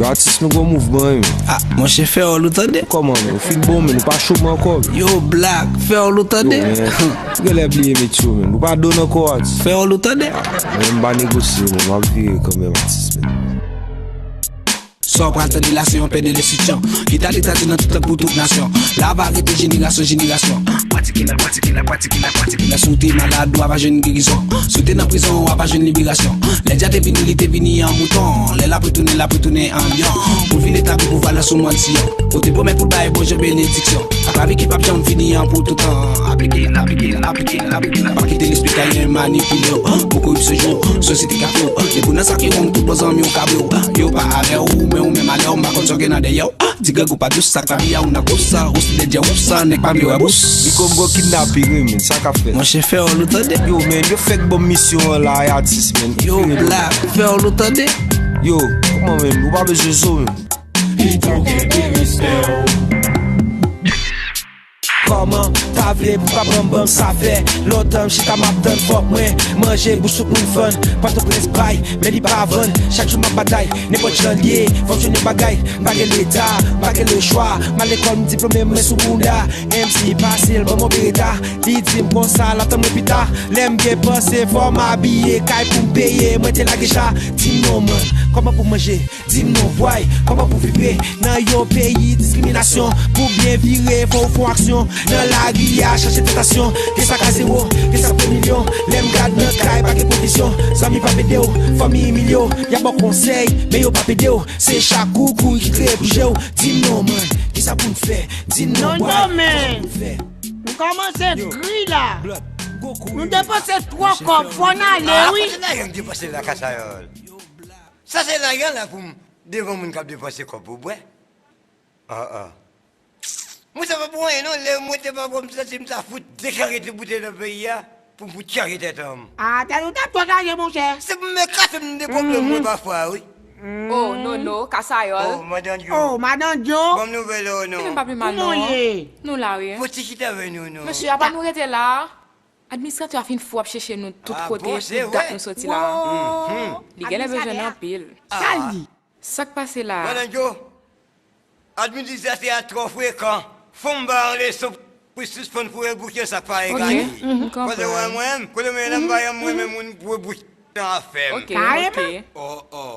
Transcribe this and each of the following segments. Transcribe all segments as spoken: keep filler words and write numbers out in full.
Atis, nou gon mouvman, wi, men. Ah, monchè, fè òl ou tande. Kòman, men? Ou fin bon, men ou pa cho m ankò, men. Yo, Black, fè òl ou tande. Yo, men, ou genlè bliye metye w, men. Ou pa don ankò, atis. Fè òl ou tande. Ah, men m pa negosye, men m ap vire kanmenm, atis, men. Sa w pral tande la, se yon pè de lenstriksyon. Ki ta li ta di nan tout lang pou tout nasyon. La va rete jenerasyon, jenerasyon. Pratike la, pratike la, pratike la, pratike la. Si w te malad, w ap pa jwenn gerizon. Si w te nan prizon, w ap pa jwenn liberasyon. Lè dja te vini, li te vini an mouton. Lè l ap retounen, l ap retounen an lyon. Pou l vin etabli pouvwa l sou mòn Siyon. Kote pwomès pou l bay Bondye benediksyon. Aplike ki p ap janm fini an pou toutan. Aplike l, aplike l, aplike l, aplike l. Pa kite lespri Kayen manipile w. Pou koripsyon jwe w, sosyete ka fè w. Depi w nan sa ki wrong, tout bon zanmi w ka bre w. Yo pa avè w, men ou menm alè w, m pa konn sa w gen nan dèyè w. Di grangou pa dous, sa k pa byen ou nan kous sa, ou si dèdye ou sa, nèg pa vle wè bous. Li gon gon kidnape, wi, men, sa k ap fèt? Monchè, fè òl ou tande. Yo, men, yo fèk ban m misyon an la, e atis, men. Yo, Black, fè òl ou tande. Yo, kòman, men, ou pa bezwen zo, men. Pito kenbe respè w. Kòman, pa vle pou pa ban m, ban m sa fè. Lontan m chita m ap tann, fòk mwen manje, bouch tout moun fann. Pòtoprens bay, men li pa vann. Chak jou m ap batay, nenpòt jan l ye, fòk jwenn yon bagay. M pa gen leta, m pa gen lechwa. M al lekòl, m diplome, men sou bounda. M C pase l, ban m yon bereta. Li di m konsa, l ap tann mwen pita. Lè m gen panse, fò m abiye, kay pou m peye, mwen te lage cha. Di m non, man, kòman pou manje? Di m non, bway, kòman pou vibre? Nan yon peyi diskriminasyon, pou byen vire, fò w fè aksyon. Nan lari a, chache tantasyon. Gen sa k a zewo, gen sa k fè milyon. Lè m gad nan kay, pa gen pwovizyon. Zanmi p ap ede w, fanmi imilye w. Y ap ba w konsèy, men yo p ap ede w. Se chak ou kouri ki kreye pou je w. Di m non, man, kisa pou n fè? Di m non, bway, kisa pou n fè? Nou kòmanse gri la. Nou depanse twò kòb, fò n ale, wi. Kote lajan m depanse la, Kasayòl? Sa se lajan la pou m devan moun k ap depanse kòb pou bwè? Ah, ah. Mwen, sa pa pou anyen, non. Lè mwen te pa bwè, m santi m ta fout deklare tout boutèy nan peyi a pou m fout chanje tèt an m. Ah, tèt ou t ap twò chaje, monchè. Se pou m kase m de pwoblèm mwen pafwa, wi. Oh, Nono, Kasayòl. Oh, Madan Djo. Oh, Madan Djo. Ban m nouvèl ou, non. Kouman w ye? Nou la, wi. Fò ti chita avè nou, non. Mesye, apa nou rete la? Administratè a fin fou ap chèche nou tout kote, tout dat nou soti la. Li genlè bezwen n anpil. Sa l di? Sa k pase la a? Madan Djo, administratè a twò frekan. Fò m ba w leson pou sispann foure bouch nan sa k pa egale. Kote w wè mwen menm? Kote w wè m la? M pa janm renmen moun foure bouch nan afè m. Ok, ok.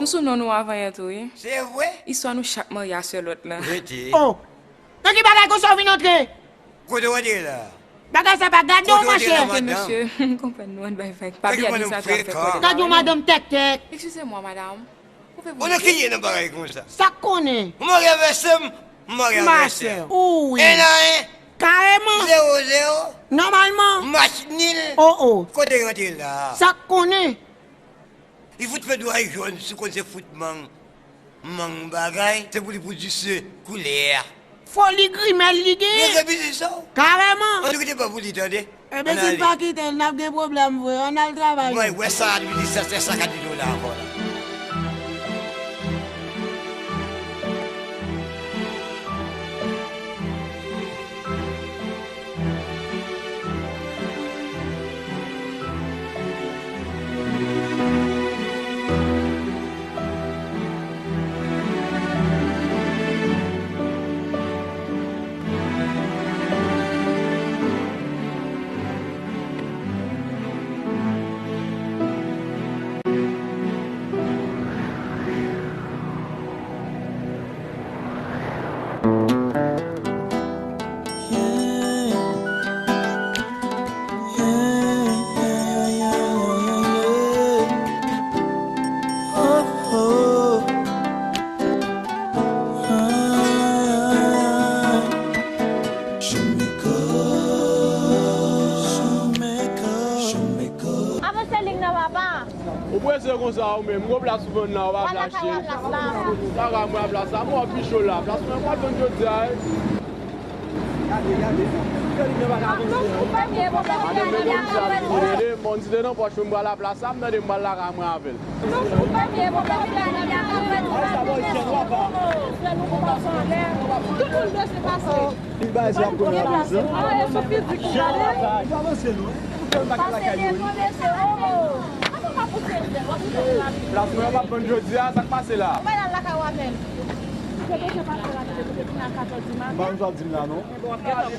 Nou sou non nou avan yè tou, wi. Se vre? Istwa nou chak marye a sè lòt la. Rete. Oh! Nan ki bagay konsa w vin antre? Kote w antre la? Bagay sa pa gade w, monchè. Kote w antre la, madanm? Mesye, m konprann nou, ann bay vag. Pa bliye administratè a fè kòlè. Gade yon madanm tèktèk. Eskize mwa, madanm. Ou fè... Ou nan ki ye nan bagay konsa? Sa k konnen? Ou marye avè sè m, m marye avè sè w. Ou wi. En a en. Kareman. Zewo zewo. Nòmalman. Match nil. Oh, oh. Kote w antre la? Sa k konnen? Li fout fè dwa jòn, si w konn se fout mang, mang bagay, se pou li pou di se koulè a. Foli grimèl li genyen. Rete biznis sa w. Kareman. Ann kite pa pou li tande. Enben, si l pa kite l, n ap gen pwoblèm vre. Ann al travay nou. Mwen wè sa administratè sa ka di nou la ankò la. Avanse lig nan, papa. Ou prese konsa ou menm, gwo plas ou vann la, ou pa vle achte. Lakay mwen a plas la, mwen pi cho la. Plas mwen pa tann jodi a, wi. Gade, gade. Gade, menm si a vin tande, m bon, si te nan pòch mwen, m pral la plas la, m tande m pral lakay mwen avè l. Tout moun bezwen pase. Pase devan mesye, oh. Plas mwen an p ap vann jodi a, sa k pase la? Avè l. Mwen bezwen pase la, mwen bezwen vin a katòz di maten. M pa konn sa w ap di m la, non.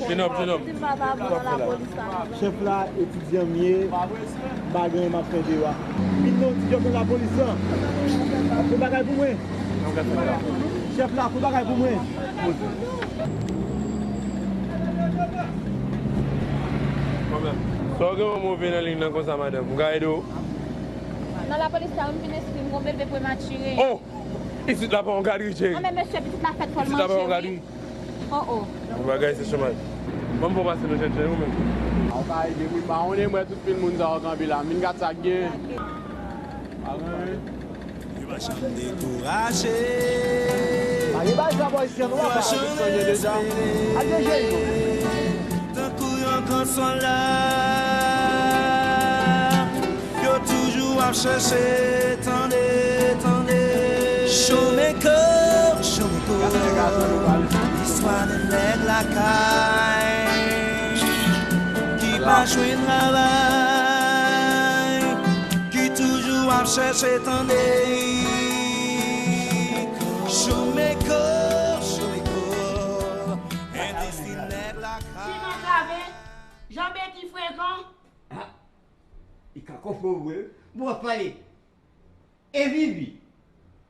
Jenòm, jenòm. Di m papa, mwen nan lapolis la. Chèf la, etidyan m ye, m pa gen anyen m ap fè deyò a. Vin non, ti jòf nan lapolis lan. Fè bagay pou mwen. Chèf la, fè bagay pou mwen. Sa w gen yon move nan liy nan konsa, madanm? M ka ede w? Nan lapolis la, wi, m vin enskri, m gon bebe prematire. Oh! Isit la pa yon gadri, cheri. Anben mesye, pitit la fèt fò l Isit la pa yon manje, gadri. Wi. Oh, oh. Yon bagay se chomaj. Ban m fè w pase nou chèche, ou menm. Ou ka ede m, wi, m pa konnen, mwen, tout pil moun sa yo kanpe la. M vin gad sa k gen. Yo pa janm dekouraje. Pa gen bagay la, bòy, si an nou ap fè chanje deja. Al deje yo. Tankou yon gran sòlda, yo toujou ap chèche, tande, tande. Showmaker, Showmaker. Istwa de nèg lakay ki pa jwenn travay, ki toujou ap chèche, tande. Showmaker, Showmaker. Endistri nèg lakay. Siman Kave, Jan Beki frekan. Ah, li ka konprann vre. Bon, w ap pale. E Vivi?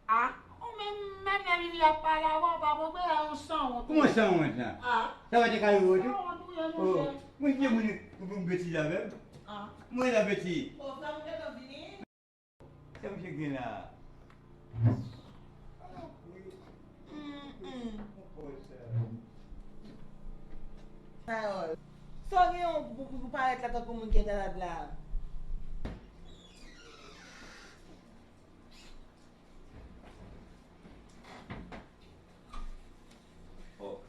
Ah, ou menm, menm lè Vivi ap pale avè w, pa konprann, yon sanwont. Kòman sanwont la? Ah, Sa pa te ka rive w tou? Sanwont ou ye, Oh, monchè. Mwen di moun pou pou m betize avè m. Ah. Mwen la betize. Bon, sa m gentan vini. Sa misye gen la? Mm, mm. Carole, sa w gen yon pou, pou, pou parèt la tankou moun ki entalad la? Oh.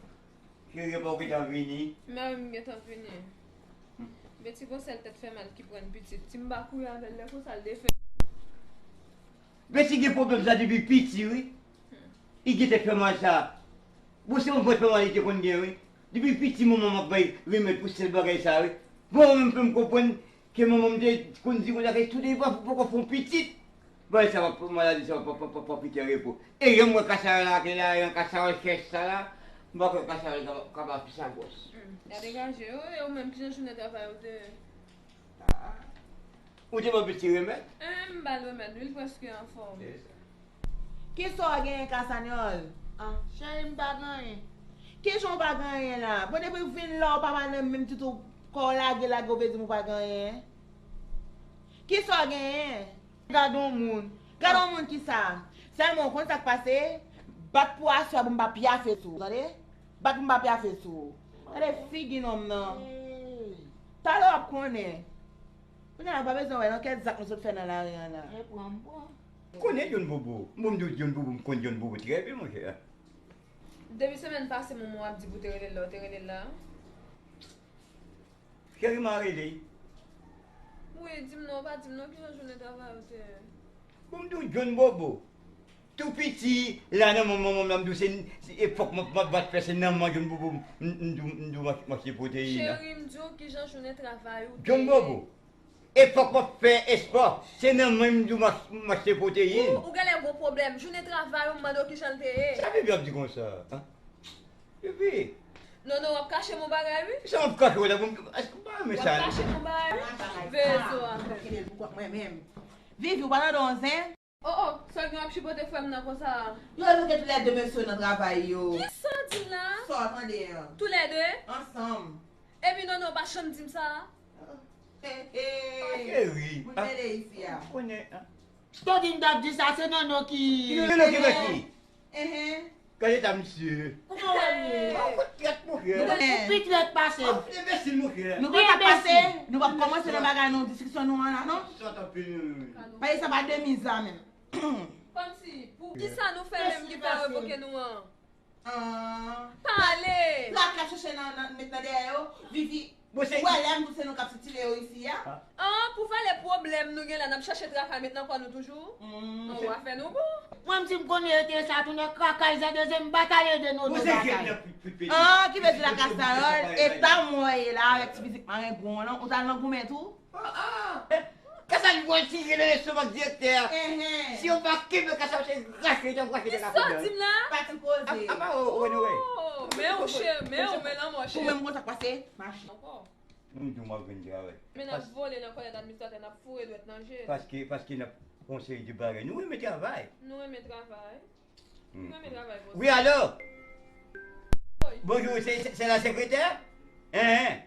Cheri, pa w gentan vini? Mè wi, m gentan vini. Beti gon sèl tèt fè mal ki pran pitit. Si m pa kouri avè l lè konsa, l defè. Beti gen pwoblèm sa depi piti, wi. Li gen tèt fè mal sa. Bon, se yon vant fè mal li te konn gen, wi. Depi piti, manman m ap bay remèd pou sèl bagay sa, wi. Bon, mwen menm, fè m konprann ke manman m te konn di konsa ke tou de pa poko fè yon pitit. Bagay sa, pa, maladi sa, pa, pa, pa, pa kite repo. E lè m wè kasaròl la, ke la, yon kasaròl chèch sa la, m pa kwè kasaròl ka, ka ba fi sa gwòs. Hmm, ya degaje yo, e ou menm, kijan jounen travay ou te ye? Ou te ban Beti remèd? Eh, m ba l remèd, wi, l prèske anfòm. Kisa w genyen, Kasanyòl? Ah, cheri, m pa gen anyen. Kijan w pa gen anyen la? Bon, depi w vin la, w pa pale menm ditou, kò w lage, lage, w vle di m ou pa gen anyen? Kisa w genyen? Gade yon moun. Gade yon moun kisa? Sèlman, w konn sa k pase? Bat pou aswè pou m pa pyafe sou ou, tande? Bat pou m pa pyafe sou ou. Gade figi nonm nan. Talè w ap konnen. Kounye a, w pa bezwen wè nan kèt zak nou sot fè nan lari an la. Reprann, pran. M konnen John Bobo. Bon, m di w John Bobo, m konn John Bobo trè byen, monchè. Depi semèn pase, manman w ap di pou te rele l la, ou te rele l la? Cheri, m a rele. Wi, di m non, ou pa di m non, kijan jounen travay ou te ye? Bon, m di w John Bobo. Tou piti, la nan manman m, m di w se, se epòk m ap, m ap bat fè, se nan manman John Bobo, m, m, m di w, m di w mache, mache pwoteyin nan. Cheri, m di w kijan jounen travay ou te ye? John Bobo. Epòk m ap fè espò, se nan men m di w m ach-, m achte pwoteyin. Ou, ou genlè gon pwoblèm. Jounen travay ou, m mande w kijan l te ye. Sa Bibi ap di konsa? Hein? Bibi. Non, non, w ap kache m yon bagay, wi. Sa m ap kache w la, bon, èske w pa renmen sa? W ap kache m yon bagay, wi. Veye zo a. Kite l pou kont mwen menm. Vivi, ou pa nan don zen? Oh, oh, sa w gen w ap chipote frè m nan konsa? Yo evoke toulède mesye nan travay yo. Kisa w di la? Sa w tande an? Toulède? Ansanm. Epi non, non, w pa janm di m sa. He, he. Ah, cheri. Moun mele isi a. Konnen, ah. Sto di m t ap di sa, se Nono ki. Nono ki fè ki? Enhen. Gade ta misye. Kòman w wè m ye? Ou fout trèt, monchè. Nou konnen. Ou pi trèt pase m. Ou fout enbesil, monchè. Nou pa t ap pase, nou p ap kòmanse nan bagay nou, diskisyon nou an la, non? Sòt anpil, wi. Paske sa pa demi zam menm. Kòmsi, pou kisa nou fè menm ki fè revoke nou an? Ah. Pale! Plak la chèche nan, nan, met nan dèyè yo. Vivi, Bon, se ou wè lè m di w se nou k ap sitire yo isi a? Ah, pou vale pwoblèm nou gen la, n ap chache travay met nan kò nou toujou? An, w a fè nou bon. Mwen, m di m konnen yo te sa, tounen kaka, zèdezè, m pa t al ede Nono Bon, se batay. Kenya pi, pi, pi. Ah, ki vle di la Kasayòl, eta mwen ye la avèk ti fizik marengwen w lan, ou t al nan goumen tou? Ah, ah. Kasa Al wè si gen nan lestomak direktè a. Enhen. Si yo pa kenbe kasa yo, se rache, yo rache de la. Sa w di m la? Pa ti koze. Apa, o, o, anyway. Oh, men w cheri, men w, men lanmò cheri. Ou menm konn sa k pase? Mache. Ankò. M di w m ap vin travay. Men n ap vole nan kòlèt administratè, n ap foure dwèt nan je l. Paske, paske n ap fè yon seri de bagay. Nou renmen travay. Nou renmen travay. Nou renmen travay konsa. Wi, alo? Wi. Bonjou, se, se, se la sekretè? Enhen.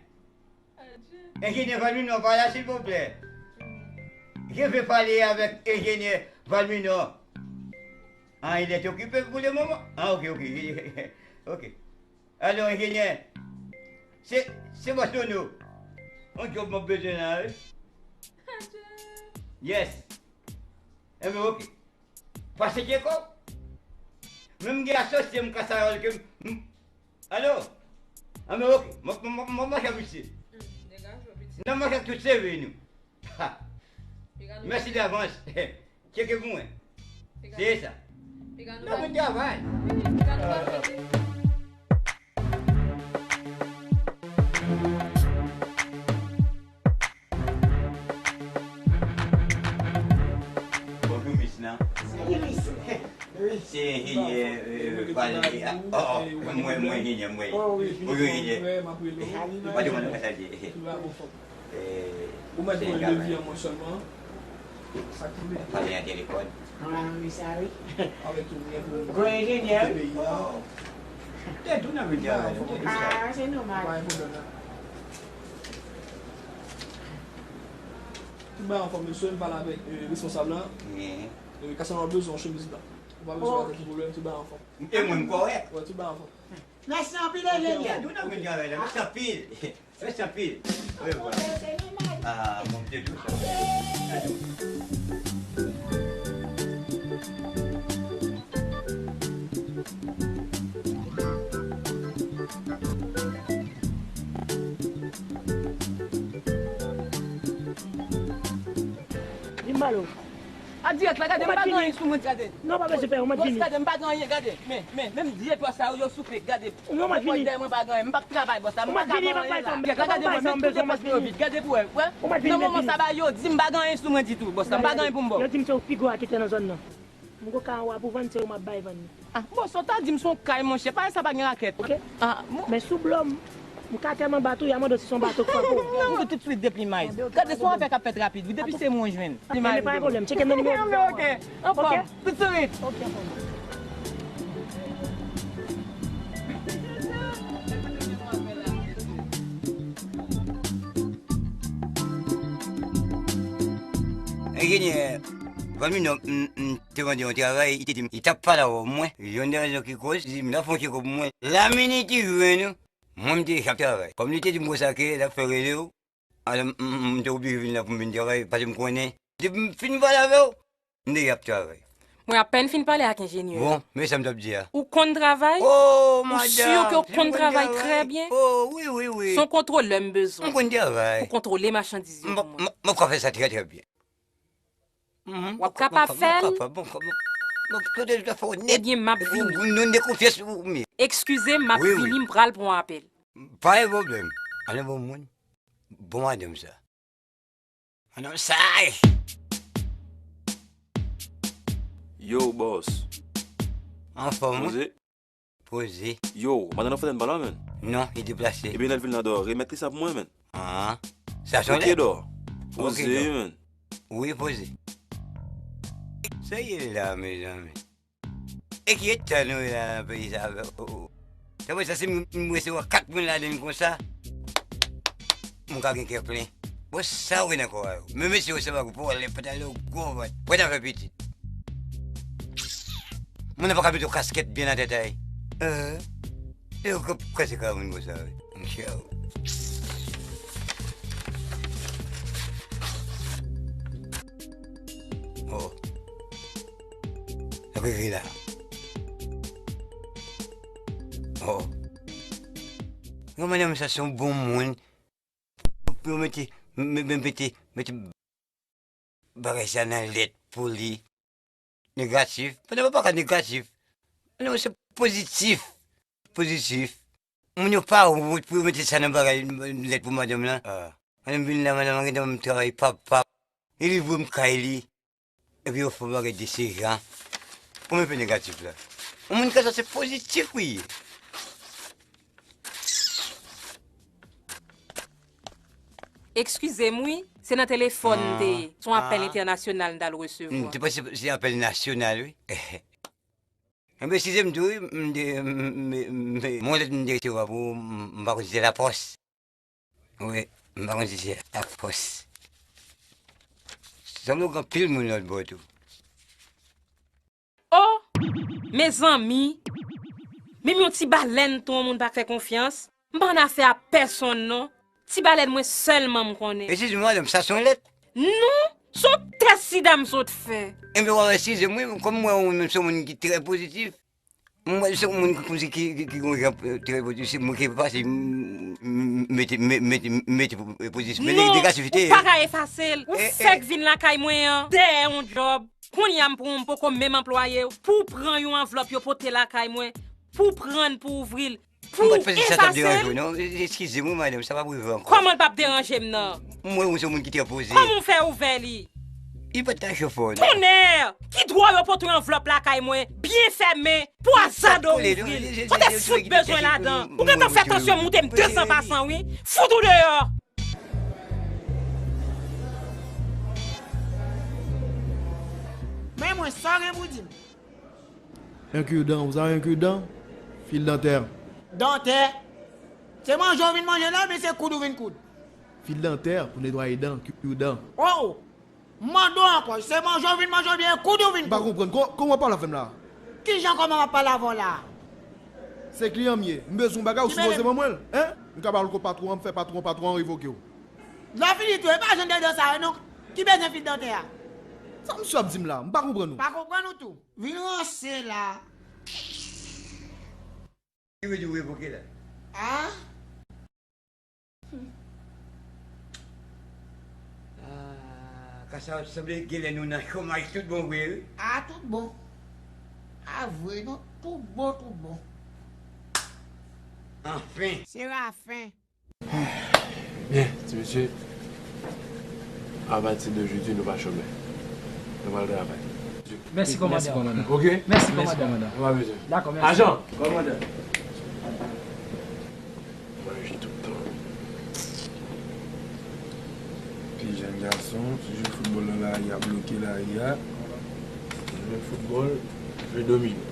Enjenyè Valmino pa la, silvouplè? Je veux parler avec enjenyè Valmino. Ah, il est occupé pour le moment? Ah, ok, ok. Ok. Alo, enjenyè. Se, se bòs Nono. Yon djòb mwen bezwen la, wi. Yes. Enben, ok. Pase Djeko. Men m gen asosye m Kasayòl ke m, m, alo? Enben, ok. M, m, m, m, m mache ak misye. Nan mache ak tout seve nou. Ha. Mèsi davans. Tcheke pou mwen. Se sa. N ap vin travay. Bonjou, mis lan. Salut, Miss. Wi. Se enjenyè, euh, Valery. Ah, oh, oh, mwen, mwen enjenyè, mwen. Oh, wi. Bonjou, enjenyè. Salut, pa de mwen, sa di. Ou mèt voye devi an mwen sèlman. Sa ki vle. Pale an telefòn. Ah, wi, sa wi. Avèk tou byen pou gwo enjenyè, wi. Peyi a. Tèt ou nan medya, tèt ou sa. Ah, se nòmal. Pa gen pwoblèm la. Tout bagay anfòm, mesye, m pale avèk, euh, responsab la. Wi. Wi, Casanova bezwen yon chemiz blan. Ou pa bezwen anyen, tout pwoblèm, tout bagay anfòm. E mwen m kòrèk. Wi, tout bagay anfòm. Mèsi anpil, enjenyè. Tèt ou nan medya, mèsi anpil. Mèsi anpil. Wi, wi. Ah, bon, m te di w sa. Di m ba l ou. A dirèk la, gade, m pa gen anyen sou mwen, gade. Non, pa bezwen pè, ou mèt vini. Bòs, gade, m pa gen anyen, gade. Men, men, menm dye twa sa yo, yo soupe, gade. Non, mwen vini. Mwen pa gen anyen, m p ap travay, bòs la, m pa ka gen anyen la. Gade, mwen met tout depans mwen yo vid, gade pou wè, wè. Nan moman sa ba yo di m pa gen anyen sou mwen ditou, bòs la, m pa gen anyen pou m ba w. Yo di m se ou pi gwo raketè nan zòn nan. M gwo kay anwa pou vann, se ou m ap bay vann li. Ah, bòs, sa w ta di m se yon kay, monchè, pa sa pa gen rakèt. Ok. Ah, bon. Men sou blo m, m ka tèlman bat ou, y a mande w si se yon bato k frape w. Non, m di w tout swit depi may. Gade, se yon afè k ap fèt rapid, wi, depi se mwen w jwenn. Men pa gen pwoblèm, tcheke m nan nimewo. Ok, ok. Anfòm. Tout sourit. Ok, anfòm. Enjenyè Valmino, m, m te mande yon travay, li te di m, li t ap pale avè w, mwen. Youn nan rezon ki koz, li di m, l ap fè yon tchekòp pou mwen. La minit li jwenn ou, mwen, m te deja ap travay. Kòm li te di m konsa ke l ap fè rele w, alò, m, m, m te oblije vin la pou m vin travay, paske m konnen, depi m fin pale avè w, m deja ap travay. Mwen apèn fin pale ak enjenyè a. Bon, men sa m t ap di a. Ou konn travay? Oh, madanm, si m konn travay. Ou si ke w konn travay trè byen? Oh, wi, wi, wi. Se yon kontwolè m bezwen. M konn travay. Pou kontwole machandiz yo pou mwen. M, m, m ap ka fè sa trè, trè byen. Mhm. W ap kapab fè l? M kapab, m kapab, m kapab. Ebyen, m ap vini. Ou, ou, nou de konfyans ou, men. Eskize m, m ap vini, m pral pran apèl. Pa gen pwoblèm. Ann bon moun. Bon madanm sa. Ann sa. Yo, bòs. Anfòm, wi. Poze. Poze. Yo, madanm nan fè tèt bal la, menn. Non, li deplase. Ebyen, lè l vin la, dò, remèt li sa pou mwen, menn. Ah, sa se yon lèt? Ok, dò. Poze, menn. Wi, poze. Sa ye la, mezanmi? E ki eta nou ye la nan peyi sa, o, o. Tanpri, sa si m, m resevwa kat moun ladan l konsa, m ka gen kè plen. Bon, sa w gen nan kò a yo? Men mesye yo se pa gwo pwòlèm, pantalon yo gwo vant. Pran afè pitit. Moun nan pa ka mete yon kaskèt byen nan tèt a li. Hein? E yo k ap kraze kay moun konsa, wi. Monchè. Oh. Sa k rive la? Oh. Yon madanm sa se yon bon moun. Pou yo mete, me-, me-, mete, mete bagay sa nan lèt pou li. Negatif. Pandan pa ka negatif. Non, se pozitif. Pozitif. Moun yo pa wont pou yo mete sa nan bagay, lèt pou madanm lan. Ah. Madanm vin la, madanm gentan ban m travay, pap, pap. E li voye m kay li. Epi yo fè yon bagay de se jan. Ou menm pe negatif la. Yon moun ki ka sanse pozitif wi. Eskize m wi, se nan telefòn m te ye. Se yon apèl entènasyonal m t al resevwa. M te panse se apèl nasyonal wi. Enben, eskize m tou wi, m te, m, m, m, m, yon lèt m te resevwa pou ou, m, m pa konn si se lapòs. Wi, m pa konn si se lapòs. Sanble w gen anpil moun lòt bò tou. O! Mezanmi! Menm yon ti balèn tou yon moun pa k fè konfyans. M pa annafè a pèsonn non. Ti balèn mwen sèlman m konnen. Eskize m madanm, sa se yon lèt? Non, se yon tès sida m sot fè. Enben w a wè eskize m wi, kòm m wè ou menm se yon moun ki trè pozitif, m wè se yon moun ki kòmsi ki ki ki gon jan trè pozitif, se mwen ki efase m mete mete mete pozitif, men negativite. Non, ou pa ka efase l, ou fèk vin lakay mwen an dèyè yon djòb. Kounye a m pran w, m poko menm anplwaye w, pou w pran yon anvlòp yo pote lakay mwen, pou w pran l pou w ouvri l. Pou efase l. M pa t panse sa t ap deranje w non. Eskize m wi madanm, sa p ap rive ankò. Kòman l p ap deranje m nan? M wè ou se yon moun ki trè poze. Kòman w fè ouvè li? Li pa t ka cho fò non. Tonnè! Ki dwa yo pote yon anvlòp lakay mwen, byen fèmen, pou azade w ouvri l? Kote fout bezwen ladan? Ou gentan fè tansyon moute m de san pa san wi. Fout ou deyò! Men mwen, sa w gen pou w di m? Un cure-dent, vous avez un cure-dent? Fil dantè. Dantè? Se manje w vin manje la oubyen se koud ou vin koud? Fil dantè pou netwaye dan, cure-dent. Oh! M mande w ankò, se manje w vin manje oubyen koud ou vin koud? M pa konprann. Kòman w ap pale avè m la a? Kijan kòman m ap pale avè w la a? Se kliyan m ye. M bezwen yon bagay, ou sipoze ban mwen l. Hein? M ka ba w l kot patwon an, m fè patwon an, patwon an revoke w. Lè w fini tou, e pa jan de dan sa yo non. Ki bezwen fil dantè a? Sa misye ap di m la? M pa konprann ou. Pa konprann ou tou. Vin ranse la. Ki vle di w revoke la? A? Ah, ka sa sanble genlè nou nan chomaj tout bon vre wi. A tout bon. A vre non, tout bon, tout bon. Anfen. Se rafen. Byen, ti mesye, apati de jodi nou pa chomè. Nou pral travay. Mèsi kòmandan. Oke? Mèsi kòmandan. Nou pa bezwen. Dakò, mèsi. Ajan! Kòmandan. Manje tout tan. Pi jèn gason, ti jwe foutbòl nan lari a, bloke lari a. Jwe foutbòl, jwe domino.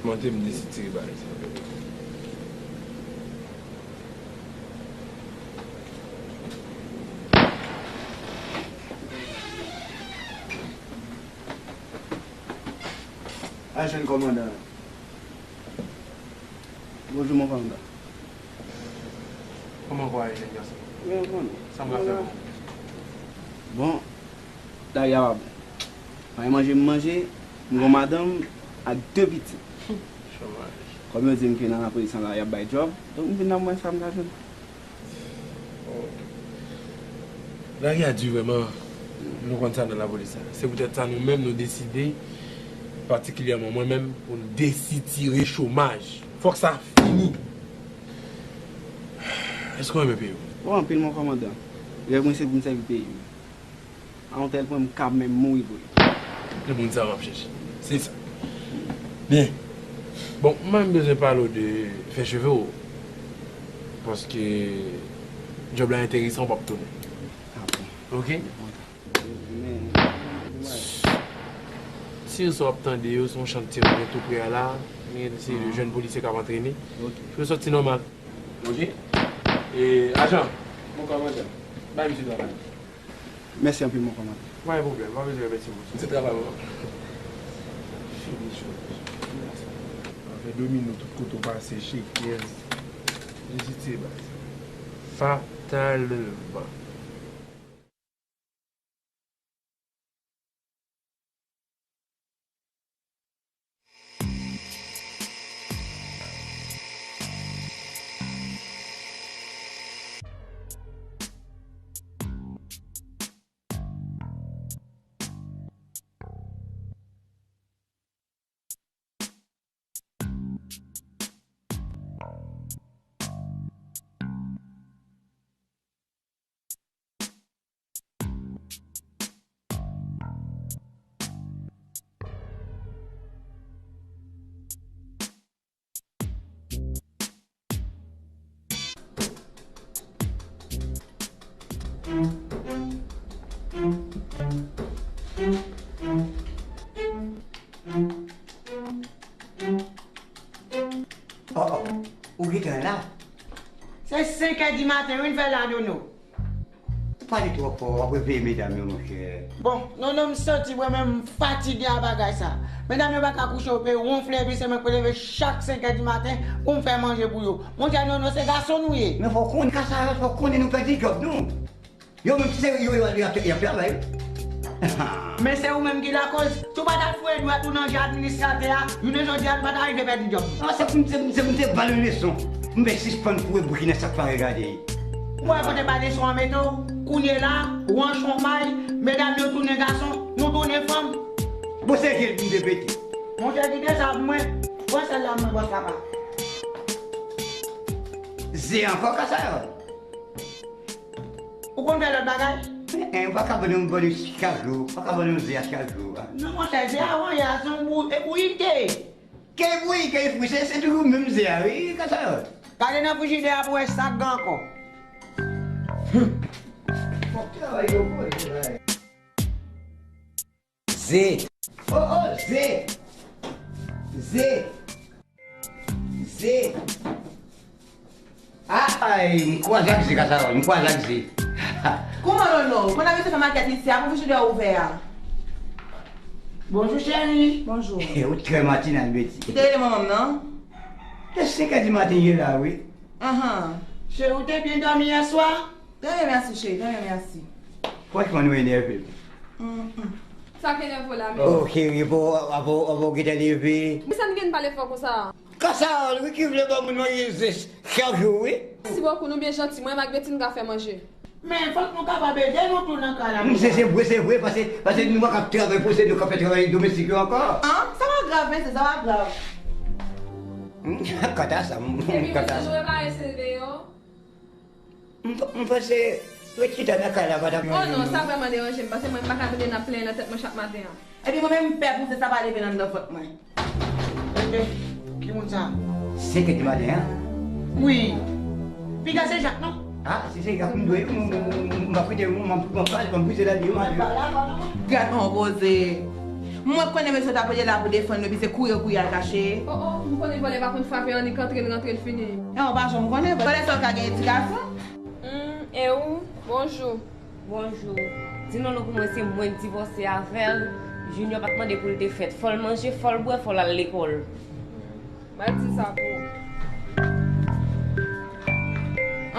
Mante m desitire bagay sa. Al jwenn kòmandan an. Bonjou mon kòmandan. Kòman kò a ye jèn gason? Mwen konn. Sa m ka fè pou ou? Bon, lari a pa bon. Pa gen manje m manje, m gon madanm ak de pitit. Chomaj. Kòm yo di m ke nan lapolis an la y ap bay djòb, donk m vin la m wè sa m ka jwenn. Lari a di vrèman, nou konn sa nan lapolis la. Se poutèt sa nou menm nou deside, patikilyèman mwen menm, pou n desitire chomaj. Fòk sa fini. Èske w renmen peyi w? O, anpil mon kòmandan. Rèv mwen se pou m sèvi peyi m. A yon tèl pwen m kab menm mouri pou li. Se moun sa m ap chèche. Se sa. Byen. Bon, mwen menm bezwen pale w de fè cheve w. Paske djòb la enteresan, w p ap tounen. Oke? Tir sa w ap tande yo, se yon chantye mwen gen tou pre a la. Gen yon seri de jèn polisye k ap antrene. Fè yo sòti nòmal. Oke? E, ajan, bay misye travay. Mèsi anpil mon kòmandan. Pa gen pwoblèm, pa bezwen remèsye moun. Se travay ou an. Fini cho. Afè domino tout kote w pase, chekèz. Jezi ti baz. Fatalman. Oh, oh, ou gentan la? Se senk è di maten, wi, n fè la, Nono. Ou pale twò fò, w ap reveye medam yo, monchè. Bon, Nono, m santi mwen menm m fatige a bagay sa. Medam yo pa ka kouche, yo pe wonfle, epi se mwen k pou leve chak senk è di maten pou m fè manje pou yo. Monchè Nono, se gason nou ye. Men fò w konnen, Kasayòl, fò w konnen nou pèdi djòb nou. Yo menm se yo, yo, y ap, y ap travay. Men se ou menm ki lakoz. Si w pa t al foure dwèt ou nan je administratè a, jounen jodi a, nou pa t arive pèdi djòb. Non, se pou m, se pou m, se pou m te ba l yon leson. M fè sispann foure bouch nan sa k pa regade. Ou wè kote ba leson an mete w? Kounye la, ou an chonmay, medam yo tounen gason, nou tounen fanm. Bon, se je l pou m te pete. Monchè, kite sa pou mwen. Pran sèl la pou mwen, bòs papa. Ze ankò, Kasayòl? Ou konn fè lòt bagay? En, en, ou pa ka ban nou, ban nou chak jou. Ou pa ka ban nou ze a chak jou, a. Non, monchè, ze a, wi, a se yon bou-, e bouyi l te ye. Ke bouyi, ke fri, se, se toujou menm ze a, wi, Kasayòl. Gade nan frijidè a pou wè sa k gen ankò. Fòk travay yo bon, travay. Ze. Oh, oh, ze. Ze. Ze. Ay, m kwaze ak ze, Kasayòl, m kwaze ak ze. Kouman, Nono? Ou konn abitye fè makèt isi a, pou frijidè a ouvè a. Bonjou, cheri. Bonjou. Ou trè matinal, Beti. Ou te rele manman m, non? Se senk è di maten ye la, wi. Anhan. Cheri, ou te byen dòmi yè swa? Trè byen, mèsi, cheri, trè byen, mèsi. Franchman, nou enève m. Mm, mm. Sa k enève w la menm? Oh, cheri, bon, avan, avan w gentan leve. Men sa n gen pale fò konsa? Kasayòl, wi, ki vle ban moun manje ze chak jou, wi. Mèsi bokou, nou byen janti. Mwen menm ak Beti n ka fè manje. Men fòk nou kapab ede nou tou nan kay la. Se, se vre, se vre, paske, paske nou pa kab travay pou se nou k ap fè travay domestik yo ankò. An, sa pa grav, mesye, sa pa grav. Kanta sa, m, kanta sa. Epi mesye, nou repare se deyò. M, m panse ret chita nan kay la pa t ap... Oh non, sa vrèman deranje m, paske mwen m pa ka tande n ap plenyen nan tèt mwen chak maten an. Epi mwen menm m pè pou se sa pa leve nan anndan vant mwen. Enben, ki moun sa? Senk è di maten an? Wi. Piga se Jak, non? Ah, si se Jak m dwe, m, m, m, m ap kite, m, m, m ap pale, m ap brize lali, m ale. Gad on koze. Mwen konnen mesye t ap rele la pou defann yo, epi se kouri yo kouri al kache. Oh, oh, m konnen vòlè pa konn frape annik antre l rantre l fini. E w pa janm konnen, vòlè sa yo ka gen edikasyon. Hmm, e ou? Bonjou. Bonjou. Di Nono pou mwen se mwen k divòse avè l. Junior pa t mande pou l te fèt. Fò l manje, fò l bwè, fò l al lekòl. M al di sa pou ou.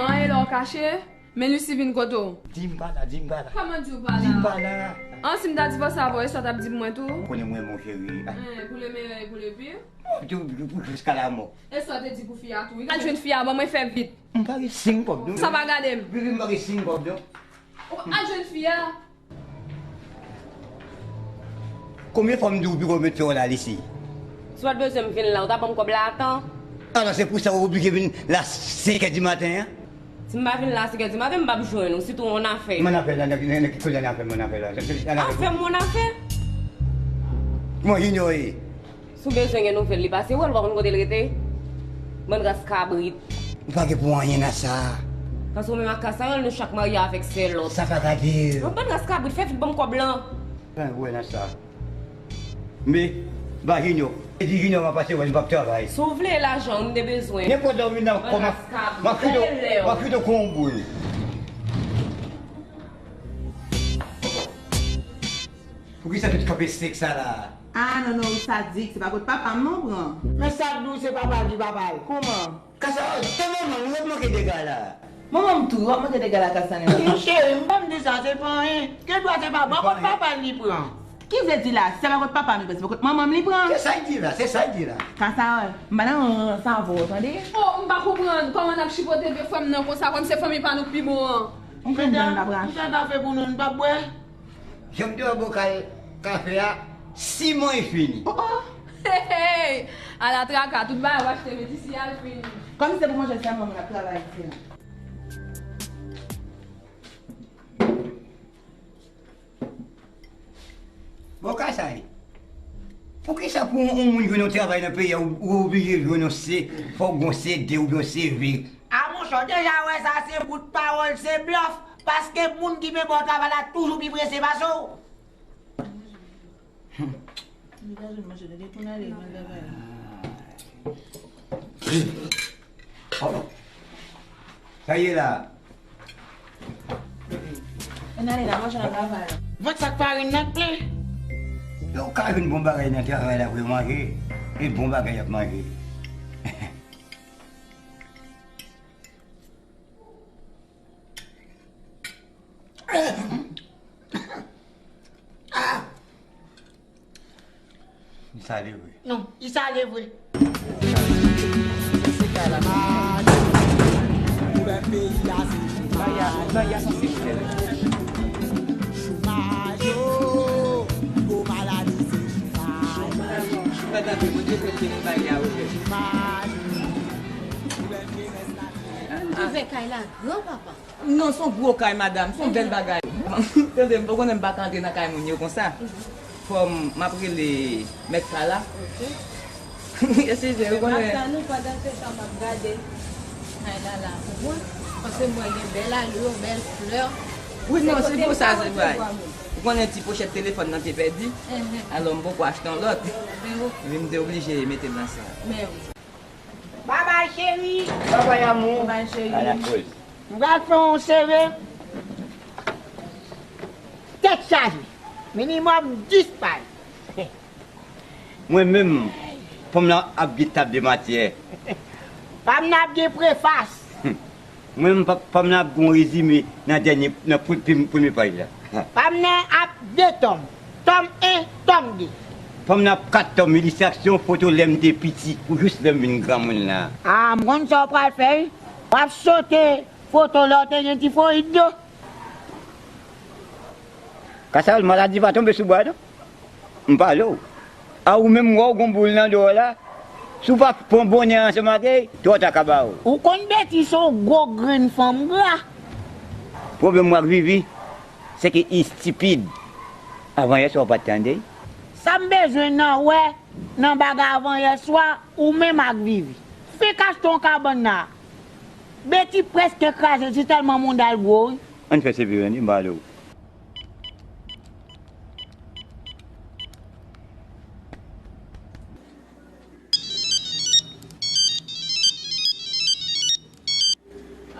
An, e lè w kache? Men Lucy vin kote w. Di m pa la, di m pa la. Kòman di w pa la? Di m pa la. An, si m ta divòse avè w, e sa w t ap di pou mwen tou? Ou konnen mwen, mon cheri. Hein, pour le meilleur et pour le pire. Ou te, ou, ou, jiska lamò. E sa w te di pou fi a tou? Al jwenn fi a, ban mwen fè vit. M pa gen senk kòb, non. Sa pa gade m. Bebe, m pa gen senk kòb, non. Ou al jwenn fi a. Konbyen fwa m di w piko met fè w la, Lisi? Si w pa t bezwen m vin la, ou ta ban m kòb la a tan? Alò, se pou sa w oblije vin la senk è di maten an? Si m pa vin la senk è di maten, m p ap jwenn ou, sitou yon afè. Mon afè la, nan, nan, nan ki kote yon afè, mon afè la? Afè m, mon afè. Kòman Junior ye? Si w bezwen gen nouvèl li, pase wè l, ou pa konn kote l rete? Bann ras kabrit. Ou pa gen pou anyen nan sa. Paske ou menm ak Kasayòl, nou chak marye avèk sèl lòt. Sa pa ka di. Yon bann ras kabrit, fè vit ban m kòb lan. Anyen pou wè nan sa. Men, ba Junior. E di Junior m ap pase wè l, m p ap travay. Si w vle lajan, ou m te bezwen. Nenpòt lè w vin nan kò m ap, m ap kite w, m ap kite w kon yon boul. Poukisa tout kanpe sèk sa la? Ah, non, non, ou sadik, se pa kot papa m non pran. Men sa k di w se papa l ki papa l. Kòman? Kasa, tande manman, nou ret manke dega la. Manman m tou, w ap manke dega la, Kasa, non? Cheri, m pa m di sa, se pa anyen. Gen dwa se pa bò kot papa l li pran. Ki vle di la, si se pa kot papa m li pran, se pa kot manman m li pran? Se sa l di la, se sa l di la. Kasa, m pa nan rans avè w, tande? Oh, m pa konprann kòman n ap chipote de frè m nan konsa, kòm se fanmi pa nou k pi bon an. Ou konn dan n ap rache. Sa ka fè pou nou, n p ap bwè? Jan m te wè bokal kafe a, siman e fini. Oh, oh. Hey, hey! Ala traka, tout bagay w achte met isi a, l fini. Kòm se pou manje sèlman moun ap travay isi a. Bon, Kasay, poukisa pou yon moun jwenn yon travay nan peyi a, ou, ou oblije jwenn yon C, fòk gon C de oubyen yon C V? A monchè, w deja wè sa se bout pawòl, se blòf. Paske moun ki pi bò travay la toujou pi prese pase w. Oh, sa ye la? Ann ale la, manje nan travay. Vant sak farin nan k plen. Yo ka jwenn bon bagay nan travay la pou yo manje. E bon bagay y ap manje. Li sale vre. Non, li sale vre. Chomaj, yo, gwo maladi se chomaj. Chomaj, yo. Ouvè kay la gran, papa. Non, se yon gwo kay, madanm, se yon bèl bagay. Tande, m pa konnen m pa ka antre nan kay moun yo konsa. Fò m, m ap rele mèt kay la. Eskize, ou konnen. Ap tann ou pandan se tan m ap gade kay la la pou mwen. Paske m wè gen bèl alo, bèl flè. Wi, non, se pou sa, se vre. Ou konnen ti pochèt telefòn nan te pèdi. Alò, m poko achte yon lòt. Epi m te oblije mete l nan sa. Babay cheri. Babay amou. Babay cheri. M pral fè yon sere. Tèt chaje. Minimòm dis paj. Mwen menm, fanm nan ap gen tab de matyè. Fanm nan ap gen prefas. Mwen menm, fanm nan ap gen yon rezime nan dènye, nan pre-, premye paj la. Fanm nan ap de tòm. Tòm en, tòm de. Fanm nan ap kat tòm, ilistraksyon, foto lè m te piti, pou jis lè m vin granmoun la. A, m konn sa w pral fè, wi. W ap sote foto lè w te gen tifoyid do. Kasal, maladi pa tonbe sou bwa, non. M pale w. A ou menm, m wè w gon boul nan do w la. Si w pa pran bonè ansanm ak li, twò ta ka ba w. Ou konn Beti se yon gwo grenn fanm gra. Pwoblèm mwen ak Vivi, se ke li estipid. Avan yè swa w pa t tande. Sa m bezwen nan wè nan bagay avan yè swa, ou menm ak Vivi. Fenk achte yon kabann la. Beti prèske kraze, se tèlman mouda l gwo, wi. Ann fè severe, ann, m pale w.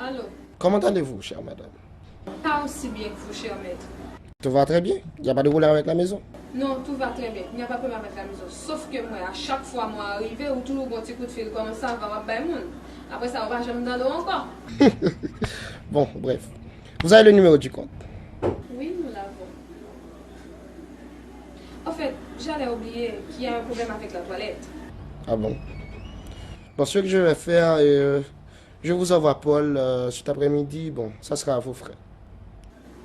Allô? Comment allez-vous, chère madame? Pas aussi bien que vous, cher maître. Tout va très bien. Il n'y a pas de problème avec la maison? Non, tout va très bien. Il n'y a pas de problème avec la maison. Sauf que moi, à chaque fois, moi, arrivé, ou toujours bon petit coup de fil comme ça, va, va, bay moun. Après ça, ou va jamais dans l'eau encore. Bon, bref. Vous avez le numéro du compte? Oui, nous l'avons. En fait, j'allais oublier qu'il y a un problème avec la toilette. Ah bon? Bon, ce que je vais faire, euh, je vous envoie Paul, euh, cet après-midi. Bon, ça sera à vos frais.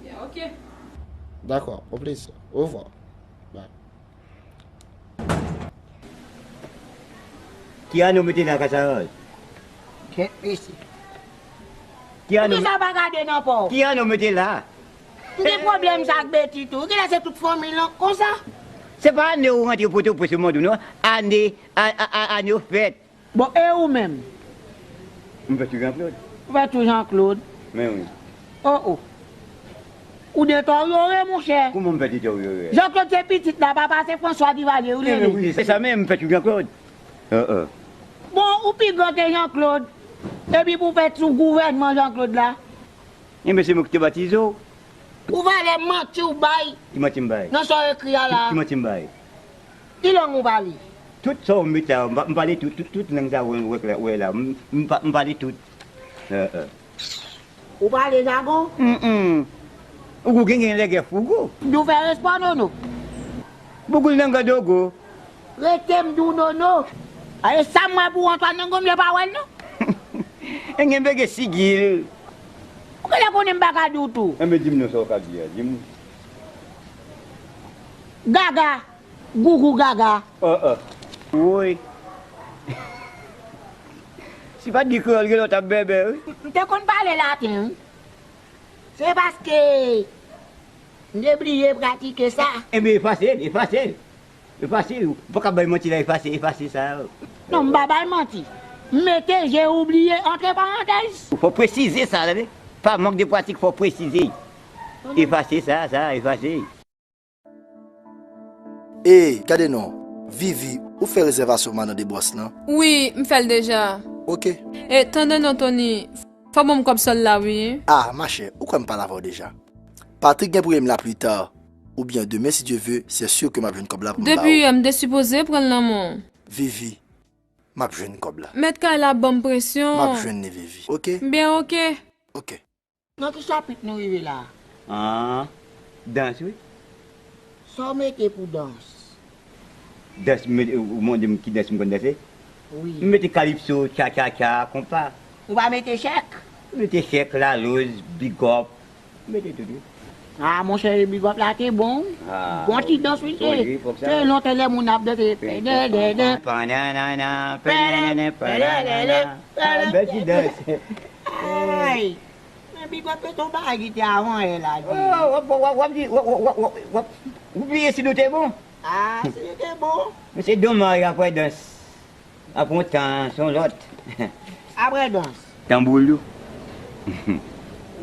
Bien, ok. D'accord, au plaisir. Au revoir. Bye. Ki ane w mete la, Kasaròl? Kèt mesye. Ki ane w Poukisa w pa gade nan pa w? Ki ane w mete la? M gen pwoblèm sa ak Beti tou. Genlè se tout fanmi l konsa. Se pa ane w rantre Pòtoprens yo mande w non. Ane, a, a, a, ane w fèt. Bon, e ou menm? M fèt sou Jean Claude. Ou fèt sou Jean Claude? Men wi. Oh, oh. Ou deteryore, monchè. Kouman m fè deteryore? Jean Claude se pitit la, papa se François Duvalier, ou rele. Wi, se sa menm, m fèt sou Jean Claude. Bon, ou pi gran ke Jean Claude. Epi pou w fèt sou gouvènman Jean Claude la. Enben, se mwen ki te batize w. Ou valè manti w bay. Ki manti m bay? Nan sa w ekri a la. Ki, ki manti m bay? Ki lang ou pale? Tout sa w met la, m pa-, m pale tout, tout, tout lang sa w wè, wè, wè la. M, m pa-, m pale tout. Eh, eh. Ou pale jagon? Mm, mm. Ou gen, gen lègè fougou. Di w fè respè, Nono. Bougoul nan grandogo. Rete m di w Nono. A, e sa m wè pou Antoine nan gonm, yo pa wè l non. E gen bege sigil. Ou genlè konnen m pa ka di w tou. Enben, di m non, sa w ka di a, di m. Gaga. Gougou gaga. Ah, ah. Woy. Si pa t gen kreyòl, genlè w t ap bèbè, wi. M te konn pale laten, wi. Se paske m te bliye pratike sa. Enben, efase l, efase l. Efase l. Ou pa ka bay manti la, efase, efase sa. Non, m pa bay manti. M mete j'ai oublié entre parenthèses. Ou fò presize sa, tande. Pa mank de pratik, fò w presize. Efase sa, sa, efase. Ey, gade non. Vivi, ou fè rezèvasyon madan de bwòs lan? Wi, m fè l deja. Oke. E, tande non, Tony, fò ban m kòb sòl la, wi. Ah, machè, ou kwè m pale avè w deja? Patrick gen pou ye m la pli ta, oubyen demen, si Dye ve, se si ke m ap jwenn kòb la pou m ba w. Depi yè, m te sipoze pran l nan men w. Vivi, m ap jwenn kòb la. Mèt kay la ap ban m presyon. M ap jwenn li, Vivi. Oke? Byen, oke. Oke. Nan ki chapit nou rive la? Ah, dans, wi. Sa w mete pou dans? Dans, m mete, ou mande m ki dans m konn danse? Wi. M mete kalipso, tcha, tcha, tcha, konpa. Ou pa mete chèk? M mete chèk, laloz, bigòp. M mete tout, wi. Ah, monchè, bigòp la te bon. Ah, bon ti dans, wi, te. Sonje epòk sa. Te lontan lè moun ap danse. Pèdèdèdè. Pananana, pèdèdèdè, pananana. Bèl ti dans. Ay! Men bigòp yo te yon bagay ki te avan yè la, di. Oh, w ap, w ap, w ap di, w ap, w ap, w ap, w ap, ou bliye si nou te bon? Ah, si nou te bon. Men se domaj, apre dans, apre yon tan, se yon lòt. Apre dans. Tanbou lou.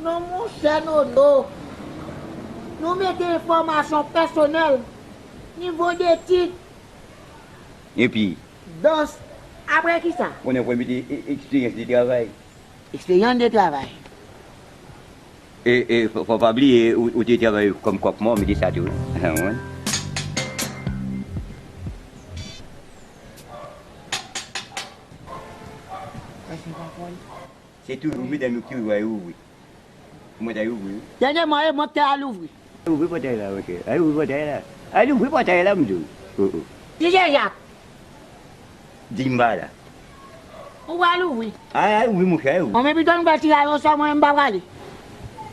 Non, monchè Nono. Nou mete enfòmasyon pèsonèl, nivo de tit. Epi? Dans. Apre kisa? Konnen pou mete e-, eksperyans de travay. Eksperyans de travay. E, e, fò, fò pa bliye, ou, ou te travay kòm kòk mò, mete sa tou, wi. Ou konprann? Se toujou medam yo ki rive ouvri. Mwen ta ouvri, wi. Dènyèman, e mwen ki te al ouvri. Ouvri pòtay la, monchè. Al ouvri pòtay la. Al ouvri pòtay la, m di w. Oh, oh. Di Jean Jacques. Di m pa la. Ou pral ouvri. Al, al ouvri, monchè, al ouvri. Bon, men pito nou fè tiraj osò, mwen menm m pa prale.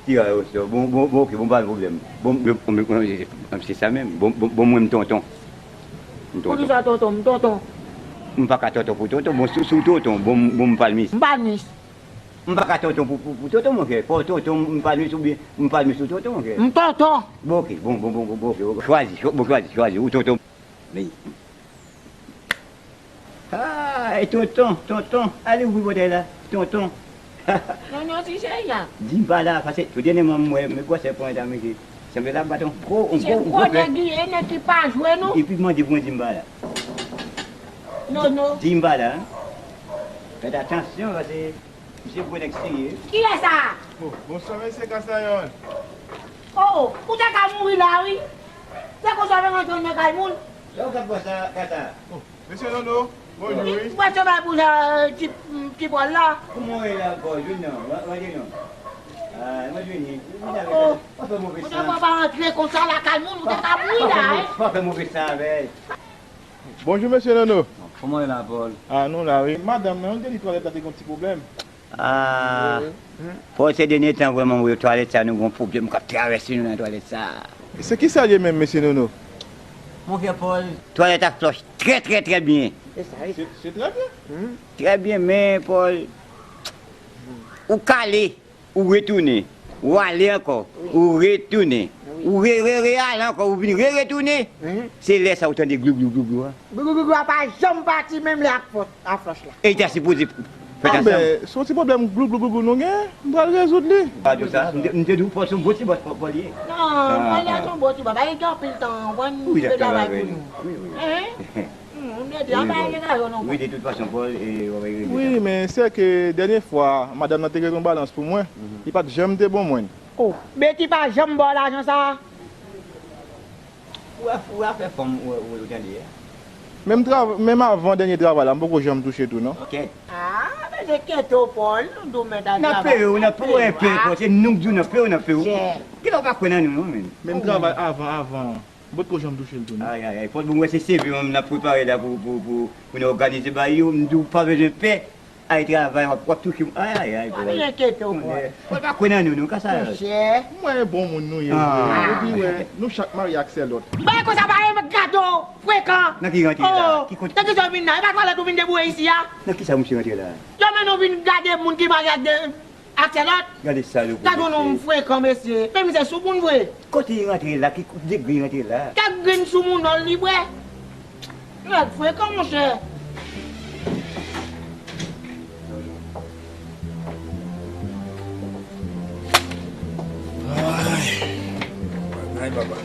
Tiraj osò. Bon, bon, bon, oke, bon, pa gen pwoblèm. Bon, bon, bon, bon, se sa menm. Bon, bon, bon, mwen, m tonton. M tonton. Poukisa tonton? M tonton. M pa ka tonton pou tonton. Bon, si, si w tonton, bon, bon, m palmis. M palmis. M pa ka tonton pou, pou, pou tonton, monchè. Fò tonton, m palmis oubyen m palmis ou tonton, monchè. M tonton. Bon, oke. Bon, bon, bon, bon, bon, oke, oke. Chwazi, chwa-, bon, chwazi, chwazi. Ou tonton. Men. Ah, e tonton, tonton. Ale ouvri pòtay la. Tonton. Non, non, ti cheri a. Di m pa la, paske tout dènyèman m wè, men gwosè pran ta, mesye. Sanble l ap bat yon gwo, yon gwo, yon gwo nèg li ye, nèg ki pa jwe, non. Epi mande pou mwen di m pa la. Non, non. Di m pa la, hein. Fèt atansyon, paske misye gwo nèg serye. Kiyès sa? Oh, bonswa, mesye Kasayon. Oh, oh, ou te ka mouri la, wi. Se konsa w rantre nan kay moun. Lè w ka pran sa, Kasa. Oh, mesye Nono, bonjou, wi. Ou pa choma pou sa, ti, ti Pòl la. Kòman w ye la, Pòl? Jwenn non, w, w, non. Ah, mwen jwenn li. Vin avèk sa. W ap fè move san. Ou te ka pa rantre konsa lakay moun, ou te ka mouri la, hein. W ap fè move san avè l. Bonjou, mesye Nono. Kòman w ye la, Pòl? Ah, nou la, wi. Madanm nan, li te di twalèt la te gen yon ti pwoblèm. Ah, Pòl, se dènye tan, vrèman, wi, twalèt sa, nou gen yon pwoblèm k ap travèse nou nan twalèt sa. Se kisa l ye menm, mesye Nono? Monchè Pòl, twalèt ap flòch trè, trè, trè byen. Se sa, wi. Se, se trè byen. Trè byen, men, Pòl, ou k ale. Ou retounen, ou ale ankò, ou retounen, ou re, re, re ale ankò, ou vin re, retounen. Se lè sa ou tande glou, glou, glou, glou a. Glou, glou, glou, glou a pa janm pati, menm lè ak fò-, ak flòch la. E li ta sipoze fèt ansanm. Anben, se yon ti pwoblèm glou, glou, glou, glou nou gen, m pral rezoud li. Pa di w sa, m te, m te di w Pòl se yon bon ti bòs, Pòl, Pòl ye. Non, Pòl la se yon bon ti bòs, pa gen anpil tan, w konprann, li travay pou nou. Wi, wi. Wi, wi. Wi, de tout fason, Pòl, e, w ap regle sa. Wi, men se ke dènye fwa, madanm nan te ret yon balans pou mwen, li pa t janm te bon mwen. Oh, Betty pa janm ba w lajan sa a? Ou a, ou a fè fanm, ou, ou, ou tande a. Menm trav-, menm avan dènye travay la, m poko janm touche tou, non. Kèt. Ah, men se kèt ou, Pòl, nou di w mèt al travay. N ap peye w, n ap peye w, peye w, se nou k di w n ap peye w, n ap peye w. Kilè w pa kwè nan nou, non, menm. Menm travay avan, avan. M potko janm touche l tou, non. Ay, ay, ay, Pòl, bon, mwen se C V m n ap prepare la pou, pou, pou, pou nou òganize bagay yo. M di w pa bezwen pè, al travay, w ap, w ap touche. Ay, ay, ay, Pòl. Pa vin enkyete w, Pòl. Pòl pa kwè nan nou, non, ka sa. Monchè. M wè e bon moun nou ye vre. Epi, wè, nou chak marye ak sè lòt. Bagay konsa pa renmen gade w frekan. Nan ki rantre la? Ki kote? Nan ki sa w vin la? E pa twalèt ou vin deboure isi a? Nan ki sa misye rantre la? Yo mennen w vin gade moun ki marye ak de Ak sè lòt. Gade salopri, mesye. Gade yon nonm frekan, mesye. Men misye sou moun vre. Kote li rantre la? Ki degre li rantre la? Kèk grenn sou moun, li bwè. Nèg frekan, monchè. Papa.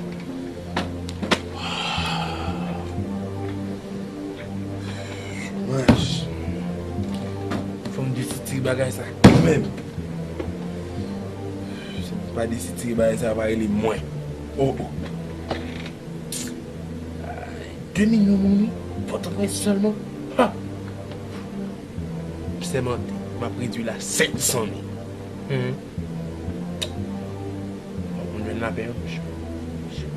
Chomaj. Fò m desitire bagay sa kanmenm. Si m pa desitire bagay sa, pa rele mwen. Oh, oh. De milyon moun, wi. Pòtoprens sèlman. Ha! M sèmante, m ap redui l a senk san mil. Hmm. Fòk moun jwenn lapè, wi, monchè.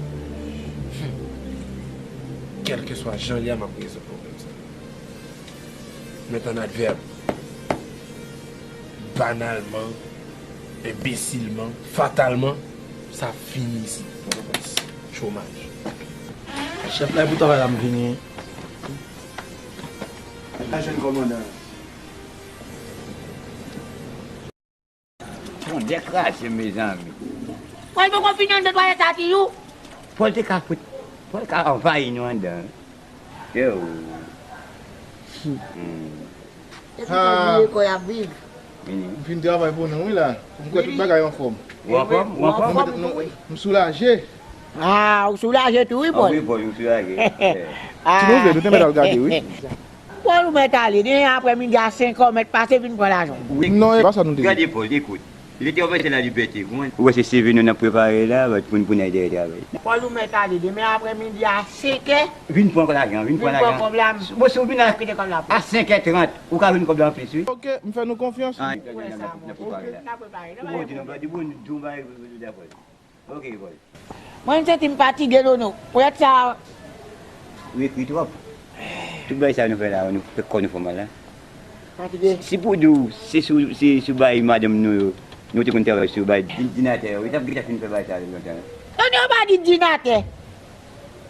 Hmm. Kèlkeswa jan l ye a, m ap rezoud pwoblèm sa. Met an advèb. Banalman, enbesilman, fatalman, sa fini isit, Pòtoprens. Chomaj. Chèf la, pou travay la, m vini. Al jwenn kòmandan an. Tande kraze, mezanmi. Pòl poko fini anndan twalèt la, Tiyou. Pòl te ka fout, Pòl ka anvayi nou anndan. Yo. Hmm. Epi Pòl bliye kò y ap viv. M fin travay pou nou, wi, la. M kwè tout bagay anfòm. Ou anfòm? Ou anfòm? Nou mete, nou, m soulaje. Ah, ou soulaje tou, wi, Pòl. Ah, wi, Pòl, ou soulaje. Ah. Si nou vle, nou te mèt al gade, wi. Pòl, ou mèt ale. Demen aprèmidi a senk è, ou mèt pase vin pran lajan. Wi. Non, e pa sa nou te di. Gade, Pòl, ekout. Lè te yon mete la libète, ou konprann? Ou wè se seve nou n ap prepare la, pou n, pou n al dèyè travay. Pòl, ou mèt ale. Demen aprèmidi a senk è. Vin pran lajan, vin pran lajan. Vin pran kòb la. Bon, si ou vin a, kite kòb la pou a senk è trant, ou ka jwenn kòb la anplis, wi. Ok, m fè nou konfyans. Ah, n ap prepare la. N ap prepare. Ou konn di nou pa di bon, di yon bagay, di yon bagay. Ok, Pòl. Mwen, m santi m fatige, Dono. Poyèt sa. Ou ekri twòp. Tout bagay sa nou fè la, nou fè kò nou fè mal la. Fatige. Si pou di w, se sou, se sou bay madanm nou yo, nou te konn travay sou bay di-, dinatè yo, yo t ap gentan fin fè bay sa yo lontan. Dono pa di dinatè.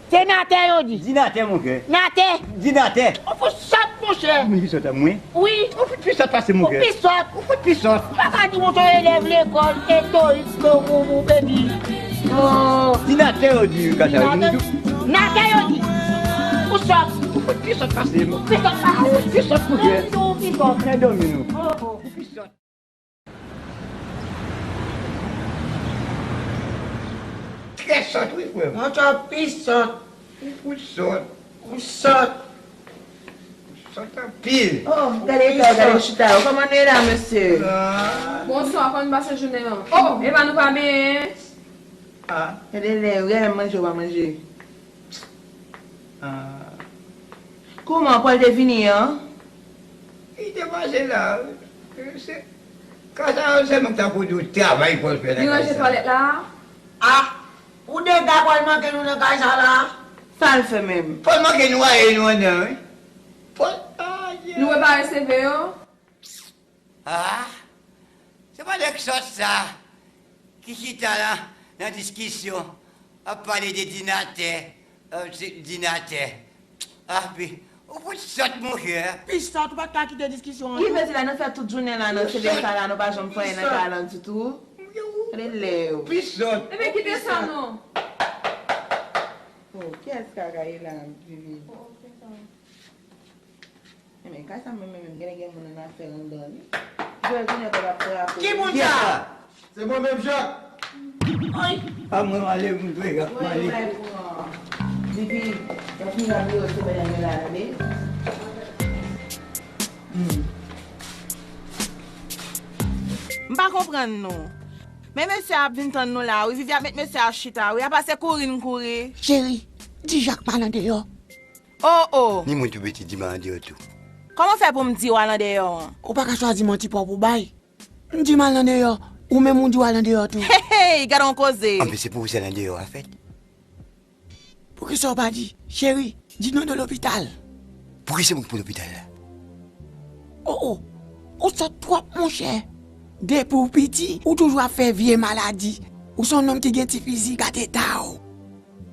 Se natè yo di. Di natè, monchè. Natè. Di natè. Ou fout sòt, monchè. Moun ki sòt a mwen? Wi. Ou fout pi sòt pase m, monchè. Ou pi sòt. Ou fout pi sòt. Ou pa ka di monchè yon elèv lekòl, etorik, bobobo, bebi. Oh. Di natè yo di, kaka. Di natè. Natè yo di. Ou sòt. Ou fout pi sòt pase m. Ou pi sòt pase m. Ou pi sòt, monchè. Ou pi sòt. Ou pi sòt. Oh, oh. Ou pi sòt. Trè sòt, wi, frè m. Monchè, w pi sòt. Ou fout sòt. Ou sòt. Ou sòt anpil. Oh, gade eta w, gade chita w. Kòman nou ye la, mesye? Ah. Bonswa, kòman nou pase jounen an? Oh, epa nou pa benyen? Ah. Gade lè, ou genlè manje, ou pa manje. Ah. Kòman, Pòl te vini an? Li te pase la. Se, kay sa yo sèlman ki ta pwodui travay Pòl fè nan kay sa. Li ranje twalèt la? Ah! Ou dega Pòl manke nou nan kay sa la? Sa l fè menm? Pòl manke nwaye nou anndan, wi. Pòl, ah, yeah. Nou repare seve yo? Ah, se pa nèg sòt sa ki chita la nan diskisyon, ap pale de dinatè, euh, se dinatè. Ah, pi, ou fout sòt, monchè. Pi sòt, ou pa t ka kite diskisyon an tou? Ki vle di la, nou fè tout jounen la nan seve sa la, nou pa janm fè anyen nan kay la ditou? Gade lè yo. Pi sòt. Ebyen, kite sa non. Oh, kiyès kaka ye la, Vivi? Oh, ok, sa. Men kay sa menm, menm, menm, genlè gen moun annafè anndan li. Joel, kounye a pral ap frape. Ki moun sa? Se mwen menm, Jak. Ay! A mwen, m ale, m dwe, m ale. Vivi, w ap vin nan biwo sou bèlè mwen la, tande? Hmm. M pa konprann nou. Men mesye a ap vin tann nou la, wi. Vivi ap met mesye a chita, wi. Apa se kouri n kouri. Cheri, di Jak m al andeyò. Oh, oh. Ni moun tou beti di m al andeyò tou. Kòman w fè pou m di w al andeyò an? Ou pa ka chwazi manti pa w pou bay. M di m al andeyò, ou menm ou di w al andeyò tou. Hey, hey, gade yon koze. Anben, se pou ou sèl andeyò a fèt. Poukisa w pa di, cheri, di nou de lopital? Poukisa mwen pou lopital la? Oh, oh, ou sòt twòp, monchè. Depi w piti, ou toujou ap fè vye maladi. Ou se yon nonm ki gen ti fizik, gad eta w.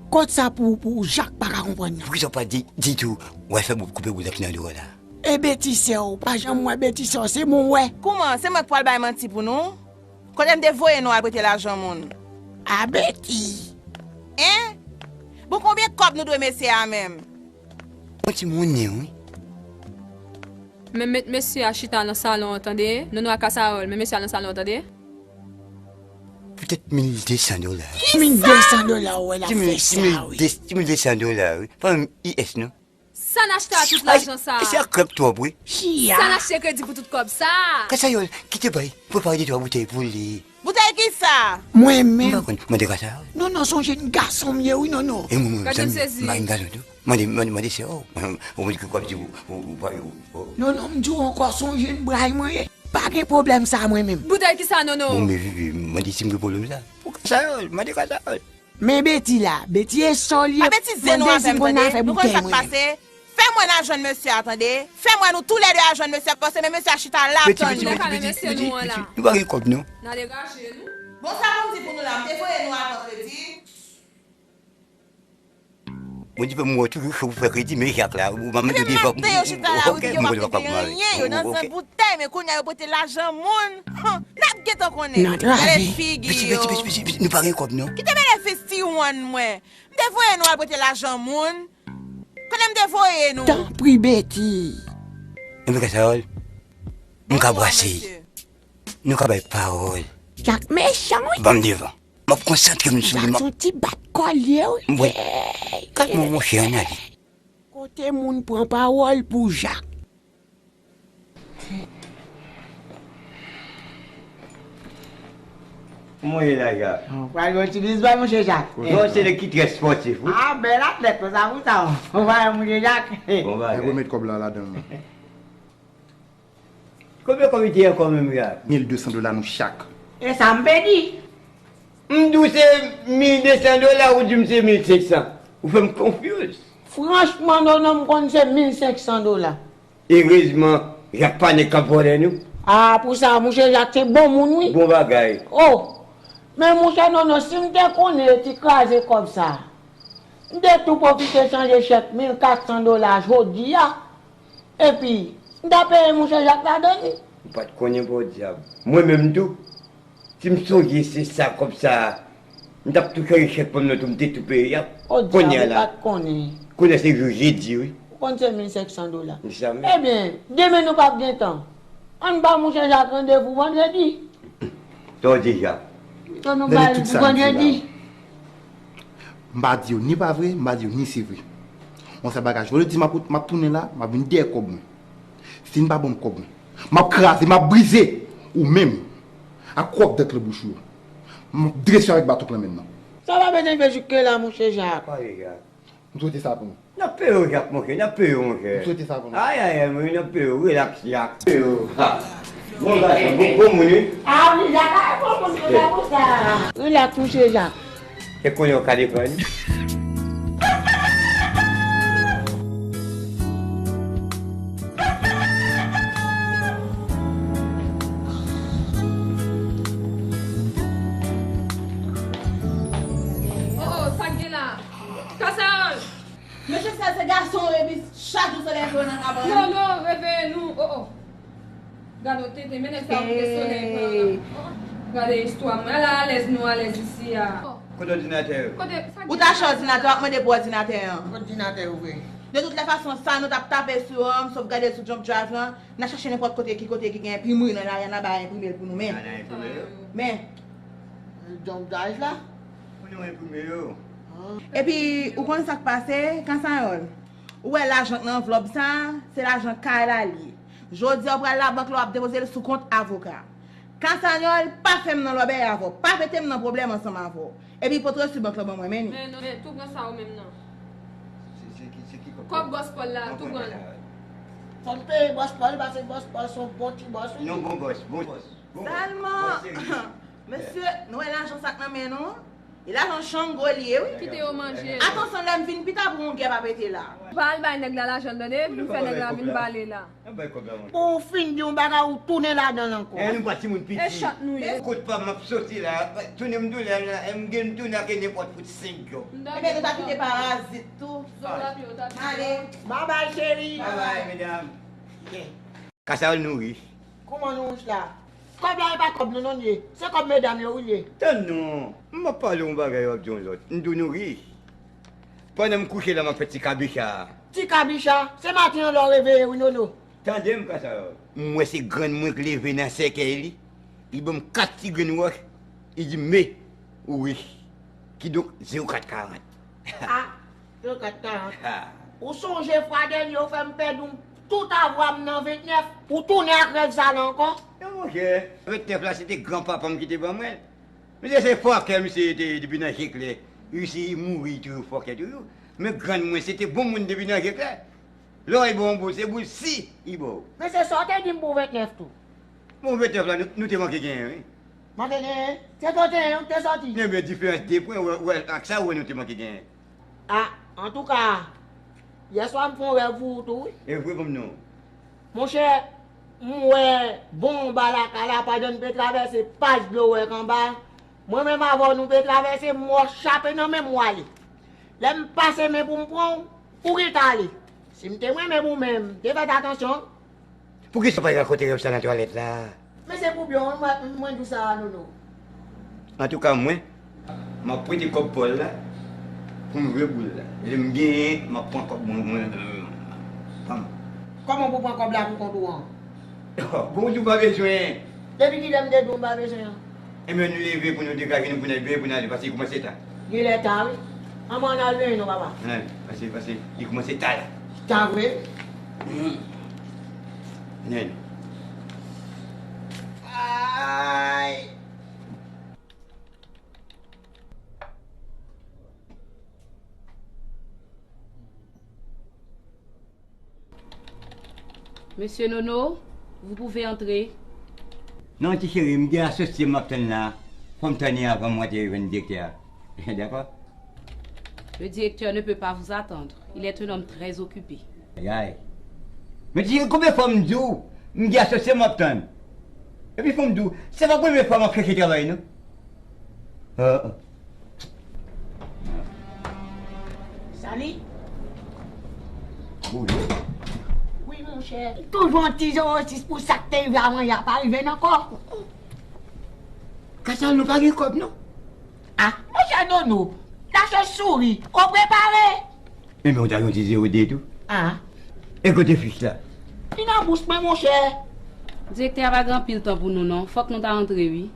Kot sa pou, pou Jak pa ka konprann nan? Poukisa w pa di, di tou, w al fè bout koupe bout la ki nan do w la? E beti sè w, pa janm wè beti sè w, se mwen w wè. Kouman, se mwen k pral bay manti pou nou? Kote m te voye nou al prete lajan moun? A beti. En? Bon, konbyen kòb nou dwe mesye a menm? Yon ti monnen, wi. Men met mesye a chita nan salon an, tande? Nono ak Kasawòl, men mesye a nan salon an, tande? Petèt mil de san dola. Mil de san dola, ou wè l ap fè sa, wi. Ti mil de san dola, wi. Pa menm U S, non. Sa n achte a tout lajan sa a? Sa krèp twòp, wi. Sa n achte kredi pou tout kòb sa a? Kasayòl, kite bay. Prepare de twa boutèy pou li. Boutèy kisa? Mwen menm. M pa konn. Mande Kasayòl. Non, non, sonje n gason m ye, wi, non, non. E mwen, mwen, gade m sezi. M pa yon gason tou. Mande, mande, mande sè w. Ou mande ki kòb di ou, ou, ou, ou, ou. Non, non, m di w ankò, sonje n bray mwen ye. Pa gen pwoblèm sa mwen menm. Boutèy kisa, non, non? Bon, men, men, mande si m gen pwoblèm sa. Pou Kasayòl, mande Kasayòl. Men Beti la, Beti e sòl ye. Pa betize nou avè m, tande. Nou konn sa k pase. Fè m wè n al jwenn mesye a, tande. Fè m wè nou toulède al jwenn mesye a, paske men mesye a chita la ap tann nou. Beti, Beti, Beti, Beti, nou pa gen kòb, non. N a degaje nou. Bon, sa pou m di pou nou la, m te voye nou avan kredi. Bon, di fè m wè toujou cho pou fè kredi, men Jak la, ou pa mete devan. Ebyen, maten yo chita la, wi, yo pa mete anyen, yo nan zan boutèy, men kounye a yo pote lajan moun. N ap gentan konnen. Gade figi yo. Beti, Beti, Beti, Beti, nou pa gen kòb, non. Kite benefis ti wonn mwen. M te voye nou al pote lajan moun. Konnen m te voye nou. Tanpri, Beti. Enben, Kasayòl, m ka brase. Nou ka bay pawòl. Jak mechan, wi. Ban m devan. M ap konsantre m sou li. Son ti bat kò l ye, wi. Mwen. Kat mon monchè, ann ale. Kote moun pran pawòl pou Jak? Kòman w ye la, Jak? Ou pral yon ti bizbòy, monchè Jak. Non, se nèg ki trè spòtif, wi. Ah, bèl atlèt, konsa pou sa, ou pa wè, monchè Jak. Bon bagay. Nèg remèt kòb la ladan l. Konbyen kòb li te ye ankò menm, Jak? Mil de san dola nou chak. E sa m pèdi. M di w se mil de san dola, ou di m se mil senk san. Ou fè m konfyouz. Franchman, non, non, m konn se mil senk san dola. Erezman, Jak pa nèg k ap vòlè nou. Ah, pou sa, monchè Jak se bon moun, wi. Bon bagay. Oh! Men monchè Nono, si m te konnen yo ti kraze kòb sa, m te tou pwofite chanje chèk mil kat san dola jodi a. Epi, m ta peye monchè Jak ladan li. M pa t konnen podyab. Mwen menm tou, si m sonje se sa kòb sa, m t ap tou chanje chèk pa m nan tou, m te tou peye ap. Podyab, ou pa t konnen. Kounye a se jou jedi, wi. Ou konn se mil senk san dola. Ebyen, demen nou p ap gen tan. Ann ba monchè Jak randevou vandredi. Sa w di, Jak? Tan nou ba l pou vandredi. M pa di yo ni pa vre, m pa di yo ni se vre. Yon sèl bagay, jodi m ap, m ap tounen la, m ap vin dèyè kòb mwen. Si n pa ban m kòb mwen, m ap kraze, m ap brize ou menm ak kòb dèk lan bouch ou yo. M ap drese w avèk baton k lan men m nan. Sa pa bezwen fè jik ke la, monchè Jak. Pale, Jak. M swete sa pou nou. N ap peye w, Jak, monchè, n ap peye w, monchè. M swete sa pou nou. Ay, ay, ay, monchè, n ap peye w, relaks, Jak. Peye w. Ha. Bon gason, bon, bon moun, wi. Ah, wi, Jak, ah, bon moun, konsa, konsa. Relaks, monchè Jak. E konnen w ka defann. Oh, oh, sa k gen la? Kasayòl! Mesye, sa se gason w, epi chak jou se leve w nan kabann. Non, non, reveye nou. Oh, oh. Gade w tenten, men nèg sa ap kite solèy pran la. Oh, gade istwa mwen. Ala alèz nou alèz isi a. Kote òdinatè yo? Kote, sa ki... Ou t achte òdinatè, w ap mande pou òdinatè an. Òdinatè yo vre. De tout lè fason, sa nou t ap tape sou an, m sot gade sou Jump Drive lan, n a chache nenpòt kote, ki kote ki gen enprimri nan lari a, n a bay enprime l pou nou, men. A, n a enprime yo? Men. Jump Drive la? Pou nou enprime yo. Epi, ou konn sa k pase, Kasayòl? Ou wè lajan k nan anvlòp sa a, se lajan kay la li ye. Jodi a, ou pral labank la, w ap depoze l sou kont avoka. Kasayòl, pa fè m nan lòbèy avè w, pa mete m nan pwoblèm ansanm avè w. Epi, pote resi bank lan ban mwen, men li. Men non, men tou pran sa ou menm nan. Se, se ki, se ki kòb? Kòb bòs Pòl la, tou pran l. Fò m peye bòs Pòl, paske bòs Pòl se yon bon ti bòs, wi. Non, bon bòs, bon bòs. Sèlman, mesye, nou wè lajan sa k nan men nou? E lajan Chango li ye, wi. Kite yo manje. Atansyon, lè m vin pita pou yon gè pa pete la. Pa al bay nèg la lajan l, tande, vin fè nèg la vin bale la. Pou w fin di yon bagay, ou tounen ladan l ankò. E nou pa timoun piti. E chat nou ye. Kout pa m ap soti la, tounen m tounen la, e m gen m tounen ak nenpòt fout senk djòb. Ebyen, nou ta kite parazit tou. Ale. Babay, cheri. Babay, medam. Kasayòl, nou rich. Kòman nou rich la? Kòb la e pa kòb nou non ye. Se kòb medam yo wi l ye. Tann non. M ap pale yon bagay, w ap di yon lòt. M di w nou rich. Pandan m kouche la, m ap fè ti kabicha. Ti kabicha? Se maten an lè w reveye wi, Nono. Tande m, Kasayòl. M wè se grann mwen k leve nan sèkèy li. Li ban m kat ti grenn wòch. Li di, "Me, ou rich." Kidonk, zewo kat karant. Ah, zewo kat karant. Ha. Ou sonje fwa dènye ou fè m pèdi tout avwa m nan ventnèf, ou tounen ak rèv sa la ankò? Non, monchè, ventnèf la, se te granpapa m ki te ban mwen l. Misye se fòkè, misye te depi nan je klè. Isi, li mouri, li toujou fòkè, toujou. Men grann mwen, se te bon moun depi nan je klè. Lè w ba yon boul, se boul si li ba w. Men se sa w te di m pou ventnèf tou. Bon, ventnèf la, nou, nou te manke genyen, wi. Manke genyen? Se trannteyen w te sòti. Ebyen, diferans de pwen, wè, wè, ak sa, wè, nou te manke genyen. Ah, antouka, yèswa m fè yon rèv pou ou tou, wi. E vre, ban m non. Monchè, m wè bon anba lakay la, pandan n te travèse paj dlo wèk anba. Mwen menm avè w, nou te travèse, m wè w chape nan men m, w ale. Lè m pase men pou m pran w, ou gentan ale. Si m te renmen pou mwen, m te fè atansyon. Poukisa w pa rakonte rèv sa nan twalèt la? Men se pou byen w mwen, mwen di w sa a, Nono. Antouka, mwen, m ap prete kòb Pòl la pou m jwe boul la. E lè m genyen, m ap pran kòb mwen, mwen, mwen, mwen, ban m. Kòman pou pran kòb la pou kont ou an? Bon, ou di w pa bezwen. Depi kilè m te di w m pa bezwen an? Ebyen, nou leve pou nou degaje nou, pou n al benyen, pou n ale, paske li kòmanse ta. Genlè ta, wi. Ann, ann al benyen non, papa. Ann, pase, pase, li kòmanse ta la. Ta vre? Hmm. Ann. Ay! Monsieur Nono, vous pouvez entrer. Non, ti cheri, m gen asosye m ap tann la. Fò m tann li avan m rantre jwenn direktè a. Dakò? Le directeur ne peut pas vous attendre. Il est un homme très occupé. Ay, ay. Men ti cheri, konbyen fwa m di w, m gen asosye m ap tann? Epi fò m di w, se pa premye fwa m ap chèche travay, non. Ah, ah. Sali? Bonjou. Wi, monchè. Toujou yon ti zewo sis pou sa k te rive avan yè a pa rive n ankò. Kasa nou pa gen kòb, non. Ah, monchè Nono, lage souri, ou prepare? Ebyen, ou ta gen yon ti zewo de tou. Ah. E kote fich la? Li nan bouch mwen, monchè. Direktè a pa gen anpil tan pou nou, non. Fòk nou ta antre, wi.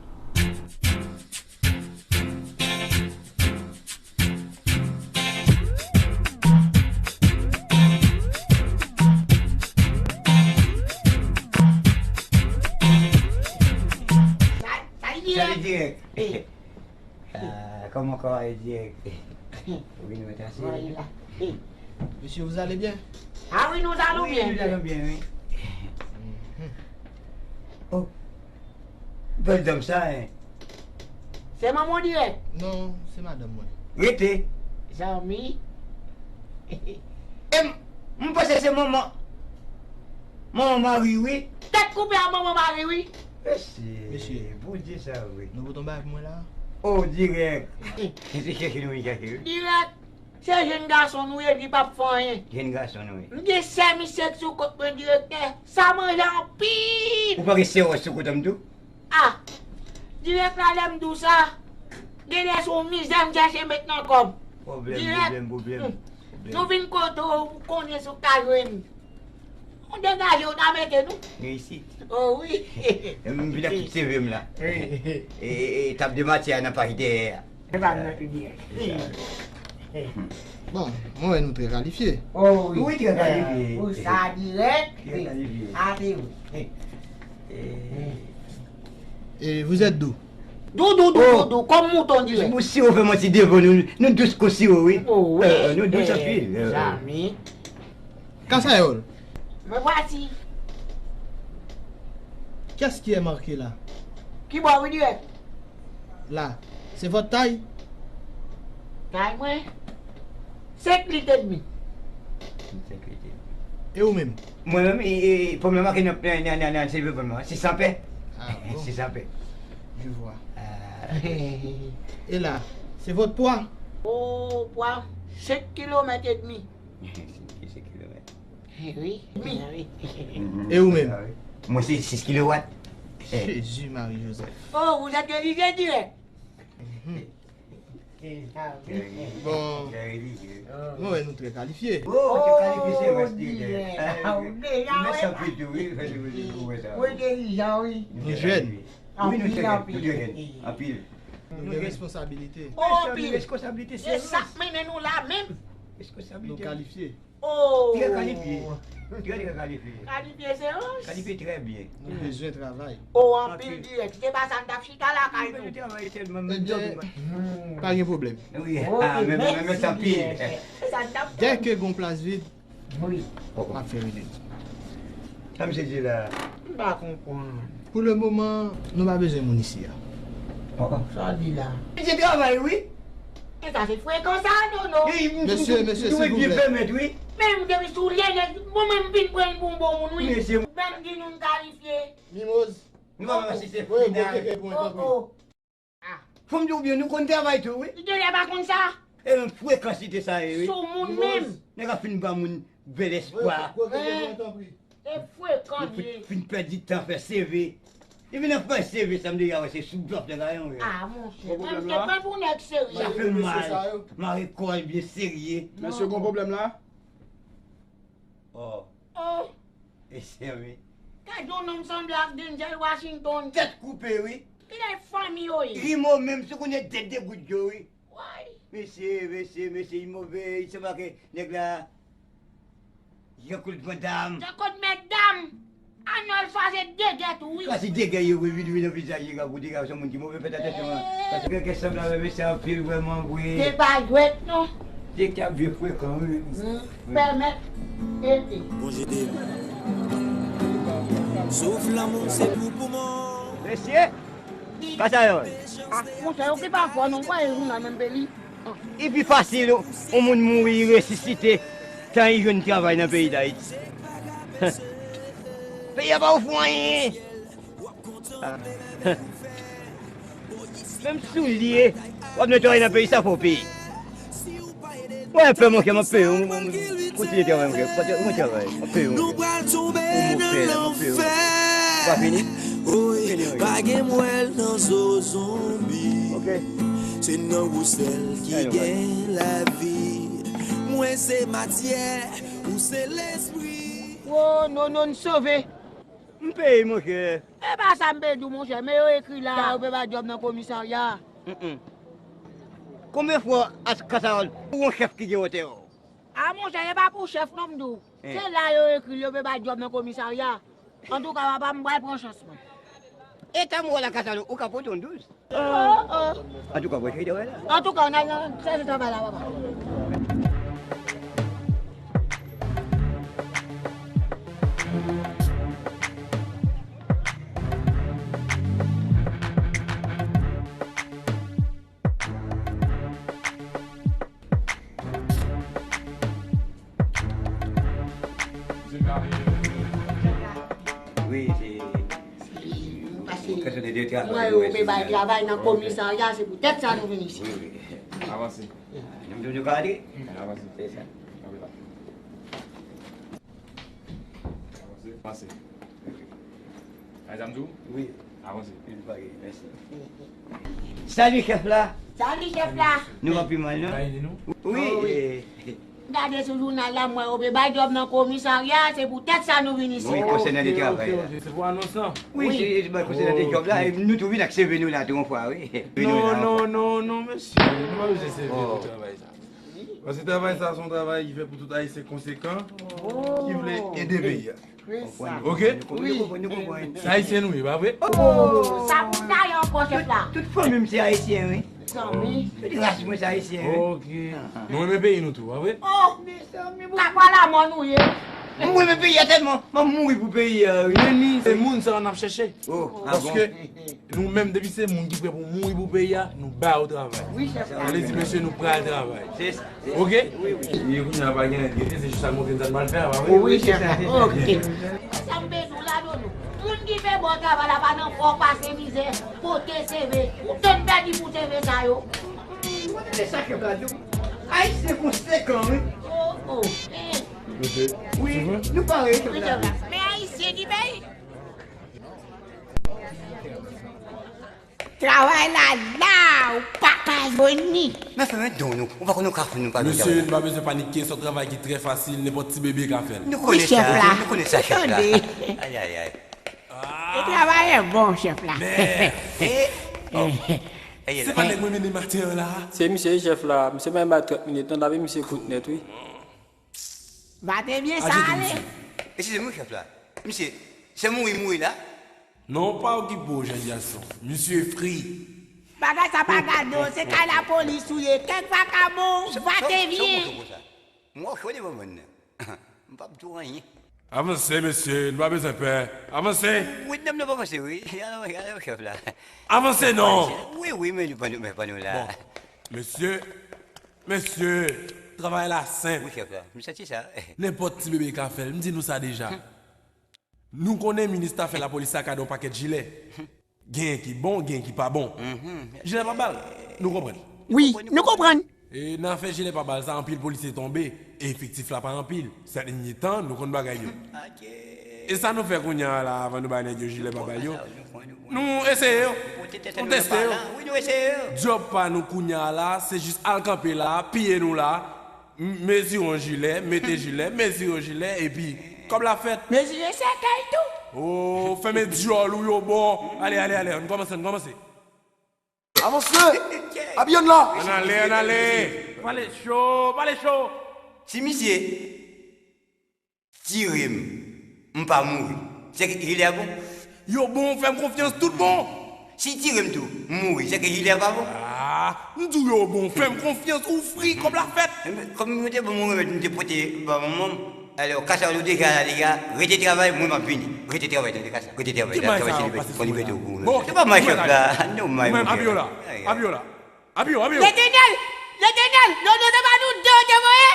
Sa, sa dirèk. Sa dirèk. Ah, kòman kò a ye dirèk? Wi, nou mèt asize. Voilà. Monsieur, vous allez bien? Ah oui, nous allons bien. Wi, nou allons bien, wi. Oh, bèl dam sa, hein. Se manman w dirèk? Non, se madanm mwen. Rete. Zanmi. E m, m panse se manman, manman Mari, wi. Tèt koupe a manman Mari, wi. Mesye, Mesye. Bondye sa, wi. Nou pote yon bagay pou mwen la? Oh, dirèk. Se chèche nou vin chèche, wi. Dirèk. Se jenn gason nou ye, li p ap fè anyen. Jenn gason nou ye. M gen sè misye ki sou kont mwen, direktè. Sa manje anpil. Ou pa gen sè wòch sou kont an m tou? Ah! Dirèk la, lè m di w sa, genlè se yon mizè m chèche met nan kò m. Pwoblèm, dirèk. Pwoblèm, pwoblèm, hmm, pwoblèm. Nou vin kote w, ou konnen si w ka jwenn. Nou degaje, ou ta mete nou. Reyisit. Oh wi. M vin ak tout seve m la. Wi. E, e, e tab de matyè a nan paj dèyè a. Se pa nan pi byen. Wi. Bon, mwen wè nou trè kalifye. Oh wi. Wi, trè kalifye. Pou sa dirèk. Trè kalifye. A, se vre. E, vous êtes d'où? Dou, dou, dou, dou, dou, kòm mouton dirèk. Bon, si w fè manti devan nou, nou dous kon siwo, wi. Oh, wi. Euh, nou dous anpil. Zanmi. Kasayòl. Me vwasi. Qu'est-ce qui est marqué là? Ki bò wi dirèk? Là, c'est votre taille? Tay mwen? Senk lit edmi. Senk lit edmi. E ou menm? Mwen menm, e, e, pou mwen make nan, nan, nan, nan, nan, se pou mwen, sis san pè. Ah, bon. Sis san pè. Je vois. Ah. Et là, c'est votre poids? Oh, pwa, senk kilomèt edmi. Senk kilomèt. Wi, wi. E ou menm? Mwen se sis kilowat. Jezi Mari Jozèf. Oh, vous êtes religieux dirèk? Bon, mwen wè nou trè kalifye. Oh, trè kalifye, se rès dirèk. Mèsi anpil tou, wi. Mwen entèlijan, wi. Nou jèn. Wi, nou jèn. Nou jèn. Anpil. Nou gen responsabilite. Mesye, nou gen responsabilite serye. E sa k mennen nou la menm. Nou kalifye. Oh! Trè kalifye. Trè, trè kalifye. Kalifye se anj. Kalifye trè byen. Nou bezwen travay. Oh, anpil dirèk. Se pa sa n t ap chita lakay nou. Nou bezwen travay sèlman. Ebyen, pa gen pwoblèm. Wi, ah, men, men, men, men, tanpi. Se sa n t ap tann. Dèke gon plas vid, wi, m ap fè rele. Sa misye di la? M pa konprann. Pou le moman, nou pa bezwen moun isi a. Sa w di la? Misye travay, wi. E sa se frekan sa, non, non. Mesye, mesye, silvouplè. Men m depi sou lye nèg, mwen menm m vin pran l pou yon bon moun, wi. Mesye. Menm di nou n kalifye. Mimoz. Nou pa menm asiste final. Oh, oh. Fò m di w byen, nou konn travay tou, wi. Li genlè pa konn sa. E menm frekans li te sa ye, wi. Sou moun menm. Nèg ap fin ba moun bèl espwa. E frekan li ye. Fin pèdi tan fè C V. Depi nan fè C V sa m deja wè se sou blòf nèg la yon. Ah, monchè. Mwen m te pran pou nèg serye. Sa fè m mal. Mare kò l byen serye. Mesye, gon pwoblèm la? Oh. Oh. Mesye, wi. Gade yon nonm sanble ak Denzel Washington. Tèt koupe, wi. Kilè fanmi yo ye? Rimo menm, si w konnen tèt de gout yo, wi. Woy. Mesye, mesye, mesye, li move, li sanble ak nèg la. Jean-Claude Van Damme. Jean-Claude Mèt Dam. Arnold Schwarzenegger tou, wi. Sa se degè yo, wi, vin, vin nan vizaj li, gade, gade, se yon moun ki move, fè atansyon, paske gen kè sanble avè mesye anpil, vrèman, vre. Se pa jwèt, non. Se k ap vye frekan, wi. Pèmèt ete. Bon, je t'aime. Sauf l'amour, c'est plus pour moi. Mesye, kasa yo. Ah, monchè, yo ki pa fò non, kwa e jounal menm pe li. Li pi fasil yon moun mouri, li resisite, tan li jwenn travay nan peyi Dayiti. Peyi a pa ofri w anyen. Menm soulye, w ap netwaye nan peyi sa fò w peye. Mwen pè, monchè, m ap peye w. Kontinye travay, monchè. Kontinye travay. M ap peye w, monchè. Nou pral tonbe nan lanfè. Pa fini? Wi, pa gen mwèl nan zo zonbi. Se nan ou sèl ki gen lavi. Mwen se matyè, ou se lespri. Wo, non, non, n sove. M peye, monchè. E pa sa m pe di w, monchè, men yo ekri la, yo pe bay djòb nan komisarya. Konbyen fwa Kasawòl pou yon chèf ki gen wotè w? A, monchè, e pa pou chèf non m di w. Se la yo ekri l, yo pe bay djòb nan komisarya. Antouka, papa, m pral pran chans mwen. E tan m wè la Kasawòl, ou ka pote yon douz. Oh, oh. Antouka, mwen cheri travay la. Antouka, n al nan sèvis travay la, papa. Wi, se Paske mwen yo pe bay travay nan komisarya, se poutèt sa nou vin isit. Wi, wi. Avanse. Nou, nou, nou ka antre? Avanse. Se sa. Avanse. Avanse. Ay, sa m di w? Wi. Avanse. Wi, pa gen, mèsi. Salut, chèf la. Salut, chèf la. Nou pa pi mal, non? Wi, eh, Gade sou jounal la, m wè yo pe bay djòb nan komisarya, se poutèt sa nou vin isit. Wi, konsènan de travay la. Se pou anons lan? Wi, se, se konsènan de djòb la, e nou tou vin ak C V nou la tou yon fwa, wi. Non, non, non, non, mesye, nou pa bezwen C V pou travay sa. Paske travay sa se yon travay ki fèt pou tout Ayisyen konsekan ki vle ede peyi a. Oke? Wi. Se Ayisyen nou ye, pa vre? Oh, sa pou n ta ye ankò, chèf la. Tout, tout fanmi m se Ayisyen, wi. Tout ras mwen se Ayisyen, wi. Oke. Nou renmen peyi nou tou, pa vre? Oh, mezanmi, bon. Sa pa lanmò nou ye. Mwen renmen peyi a tèlman, m ap mouri pou peyi a, wi. Men ni, se moun sa yo n ap chèche. Oh, ah bon? Paske nou menm, depi se moun ki prè pou mouri pou peyi a, nou ba yo travay. Wi, chèf la. Sa vle di, mesye, nou pral travay. Se sa. Oke? Wi, wi. E kounye a pa gen anyen, se jis sa montre n sa n pral fè a, pa vre? Wi, chèf. Oke. Sa m bezwen la, Dodo. Moun ki fè bon travay la pa nan fò pase mizè, pote C V. Ou tann pèdi pou C V sa yo. Mwen tande sa chèf la di w. Ayisyen konsekan, wi. Oh, oh. Eh. Wi, nou pare, chèf la. Men Ayisyen ki peye. Travay la la, ou pa ka jwenn li. Men fè men don nou, ou pa konn nou ka fè nou pa jwenn travay la. Mesye, nou pa bezwen panike, se yon travay ki trè fasil, nenpòt ti bebe ka fè l. Nou konnen sa, nou konnen sa, chèf la. Ay, ay, ay. E travay bon, chèf la. Men, eh, oh. Se pa nèg mwen mennen maten an la. Se misye wi chèf la. Misye pa menm bay trant minit non, n ap misye kout nèt wi. Batevye sa ale. Eskize m wi chèf la. Misye, se mouri mouri la? Non, pa okipe w jèn gason. Misye fri. Bagay sa pa gade w, se kay lapolis ou ye. Kèk vakabon, batevye. Mwen chode bon moun nan. M p ap di w anyen. Avanse mesye, nou pa bezwen pè. Avanse! Wi, nonm nan pa avanse wi. Alò, alò chèf la. Avanse non! Wi, wi, men nou pa nou, men pa nou la. Bon, mesye, mesye, travay la senp. Wi chèf la, m santi sa. Nenpòt ti bebe ka fè l, m di nou sa deja. Nou konnen minis afè lapolis la ka gen yon pakèt jilè. Genyen ki bon, genyen ki pa bon. Jilè pa bal, nou konprann. Wi, nou konprann. E nan afè jilè pa bal sa, anpil polisye tonbe, e efektif la pa anpil. Sèt èdmi tan, nou konn bagay yo. E sa nou fè kounye a la, avan nou bay nèg yo jilè pa bal yo? Nou eseye yo. Nou teste yo. Djòb pa nou kounye a la, se jis al kanpe la, piye nou la. Mezire yon jilè, mete jilè, mezire yon jilè, epi kòb la fèt. Mezire sèkèy tou. Oh, fèmen dyòl ou yo bon. Ale, ale, ale, ann kòmanse, ann kòmanse. Avanse! Abiye n la! Ann ale, ann ale. Pale cho, pale cho. Si misye tire m, m pa mouri, sèke jilè a bon? Yo bon, fè m konfyans, tout bon. Si tire m tou, m mouri, sèke jilè a pa bon? Ah, m di w yo bon, fè m konfyans, ou fri, kòb la fèt. Enben, kòm yo te ban m yon remèd, m te pote ba manman m. Alò, kasa w deja la deja, rete travay, mwen m ap vini. Rete travay, tande kasa. Rete travay, travay se libète, pran libète w pou ou menm. Se pa may chèf la, non may mwen. Abiola, Abiola, Abio, Abio. Letènèl, Letènèl, non, non, se pa nou de yo te voye?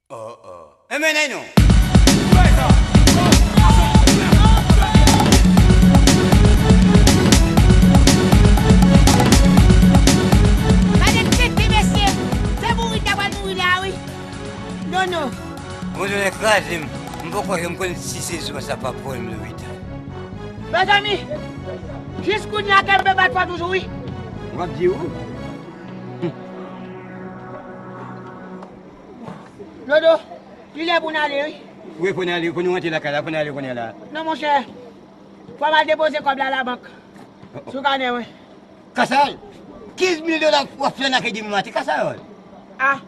Oh, oh. Enben, nèg nou. Gade tete mesye. Se mouri ta pral mouri la wi. Nono. Mwen jwenn kraze m. M poko janm konn si se zwa sa pa pran m lopital. Mezanmi, jis kounye a kenbe bat fò toujou wi. W ap di ou? Dodo, li lè pou n ale wi. Wi, pou n ale, pou nou rantre lakay la, pou n ale kounye a la. Non, monchè, fò m al depoze kòb la labank. Sou kanè mwen. Kasal, kenz mil dola w ap fè nan ke demen maten, Kasal. A,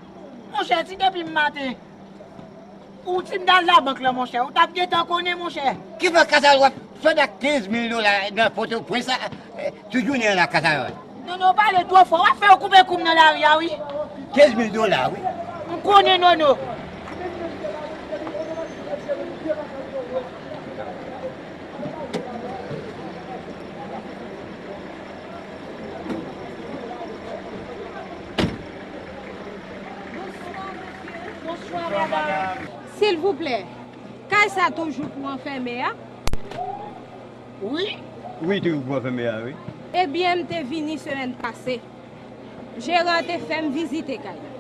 monchè, si depi m maten, ou si m t al labank la, monchè, ou t ap gentan konnen, monchè. Ki fè Kasal w ap fè nan kenz mil dola nan Pòtoprens la, Tout jounen an la kasa yo. Nono pale twò fò, w ap fè yo koupe kou m nan lari a wi. Kenz mil dola wi. M konnen Nono. Silvouplè, kay sa toujou pou anfème a? Wi. Wi, toujou pou anfème a, wi. Ebyen, m te vini semèn pase. Jeran an te fè m vizite kay la.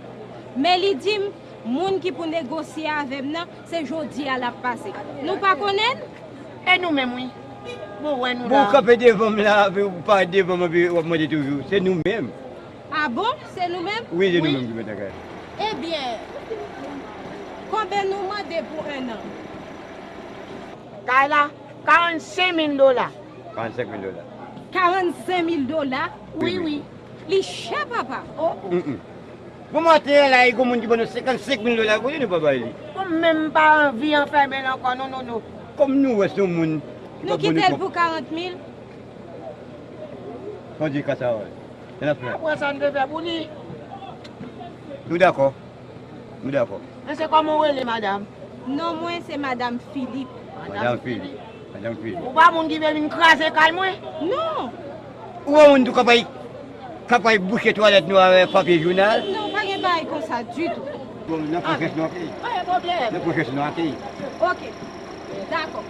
Men li di m, moun ki pou negosye avè m nan, se jodi a l ap pase. Nou pa konnen l? E nou menm, wi. Bon, wè nou la. Bon, w kanpe devan m la, epi w parèt devan m, epi w ap mande toujou. Se nou menm. A bon? Se nou menm? Wi, se nou menm ki mèt lakay la. Ebyen, konbyen nou mande pou enn an? Kay la, karannsenk mil dola. Karannsenk mil dola. Karannsenk mil dola? Wi, wi. Li chè, papa. O, o. Bon maten an la, e gon moun ki ban nou senkannsenk mil dola, kote nou pa bay li? Bon, m menm m pa anvi anfèmen l ankò, non, non, non. Kòm nou wè se yon moun ki pa ban nou kòb. Nou kite l pou karant mil. Fò di kasa wè. N ap fè. Apre sa, n te fè pou li. Nou dakò. Nou dakò. Men se kòman w rele, madanm? Non mwen se madanm Filip. Madanm Filip. Madanm Filip. Ou pa moun ki vle vin kraze kay mwen? Non. Ou pa moun tou k ap al, k ap al bouche twalèt nou avèk papye jounal? Non, pa gen bagay konsa ditou. Bon, n ap fè chans nou akeyi. Pa gen pwoblèm. N ap fè chans nou akeyi. Oke. Dakò.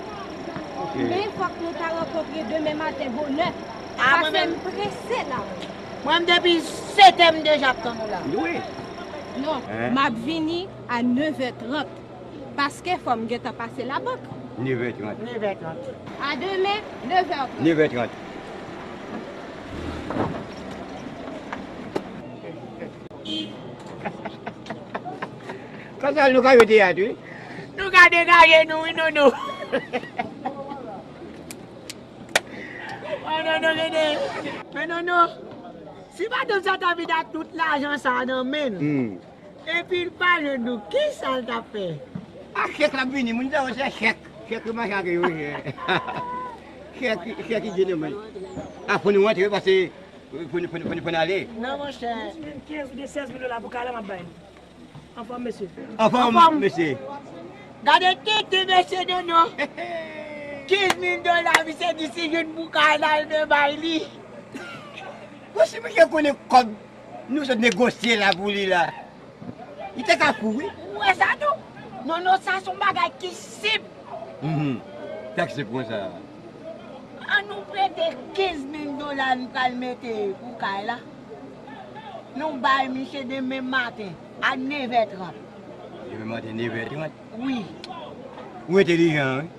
Men fòk nou ta rankontre demen maten bonè. Paske m prese la. Mwen m depi setè m deja ap tann ou la. Wi. Non, m ap vini a nevè trant. Paske fò m gentan pase labank. Nevè trant. Nevè trant. A demen, nevè trant. Nevè trant. Konsa nou ka jwe teyat wi. Nou ka degaje nou wi Nono. Oh Nono gede. Men Nono. Si madanm sa ta vin ak tout lajan sa nan men l, hmm, epi l pa jwenn nou, kisa l t ap fè? A chèk l ap vini, moun sa yo se chèk. Chèk yo mache ak yo, chèk. Chèk, chèk ki gen nan men. A, fò nou rantre, pase fò nou, fò nou, fò nou, fò nou ale. Non, monchè. Kenz oubyen sèz mil dola pou kay la, m ap bay li. Anfòm, mesye. Anfòm, mesye. Gade tete mesye Nono. Kenz mil dola, misye di si jwenn pou kay la, l te bay li. Bon, si misye konnen kòb nou sot negosye la pou li la, li te ka fou, wi. Ou wè sa tou? Nono, sa se yon bagay ki senp. Mhm. Taksi pran sa. An nou prete kenz mil dola n pral mete pou kay la. Nou bay misye demen maten a nevè trant. Demen maten nevè trant? Wi. Ou entelijan, wi.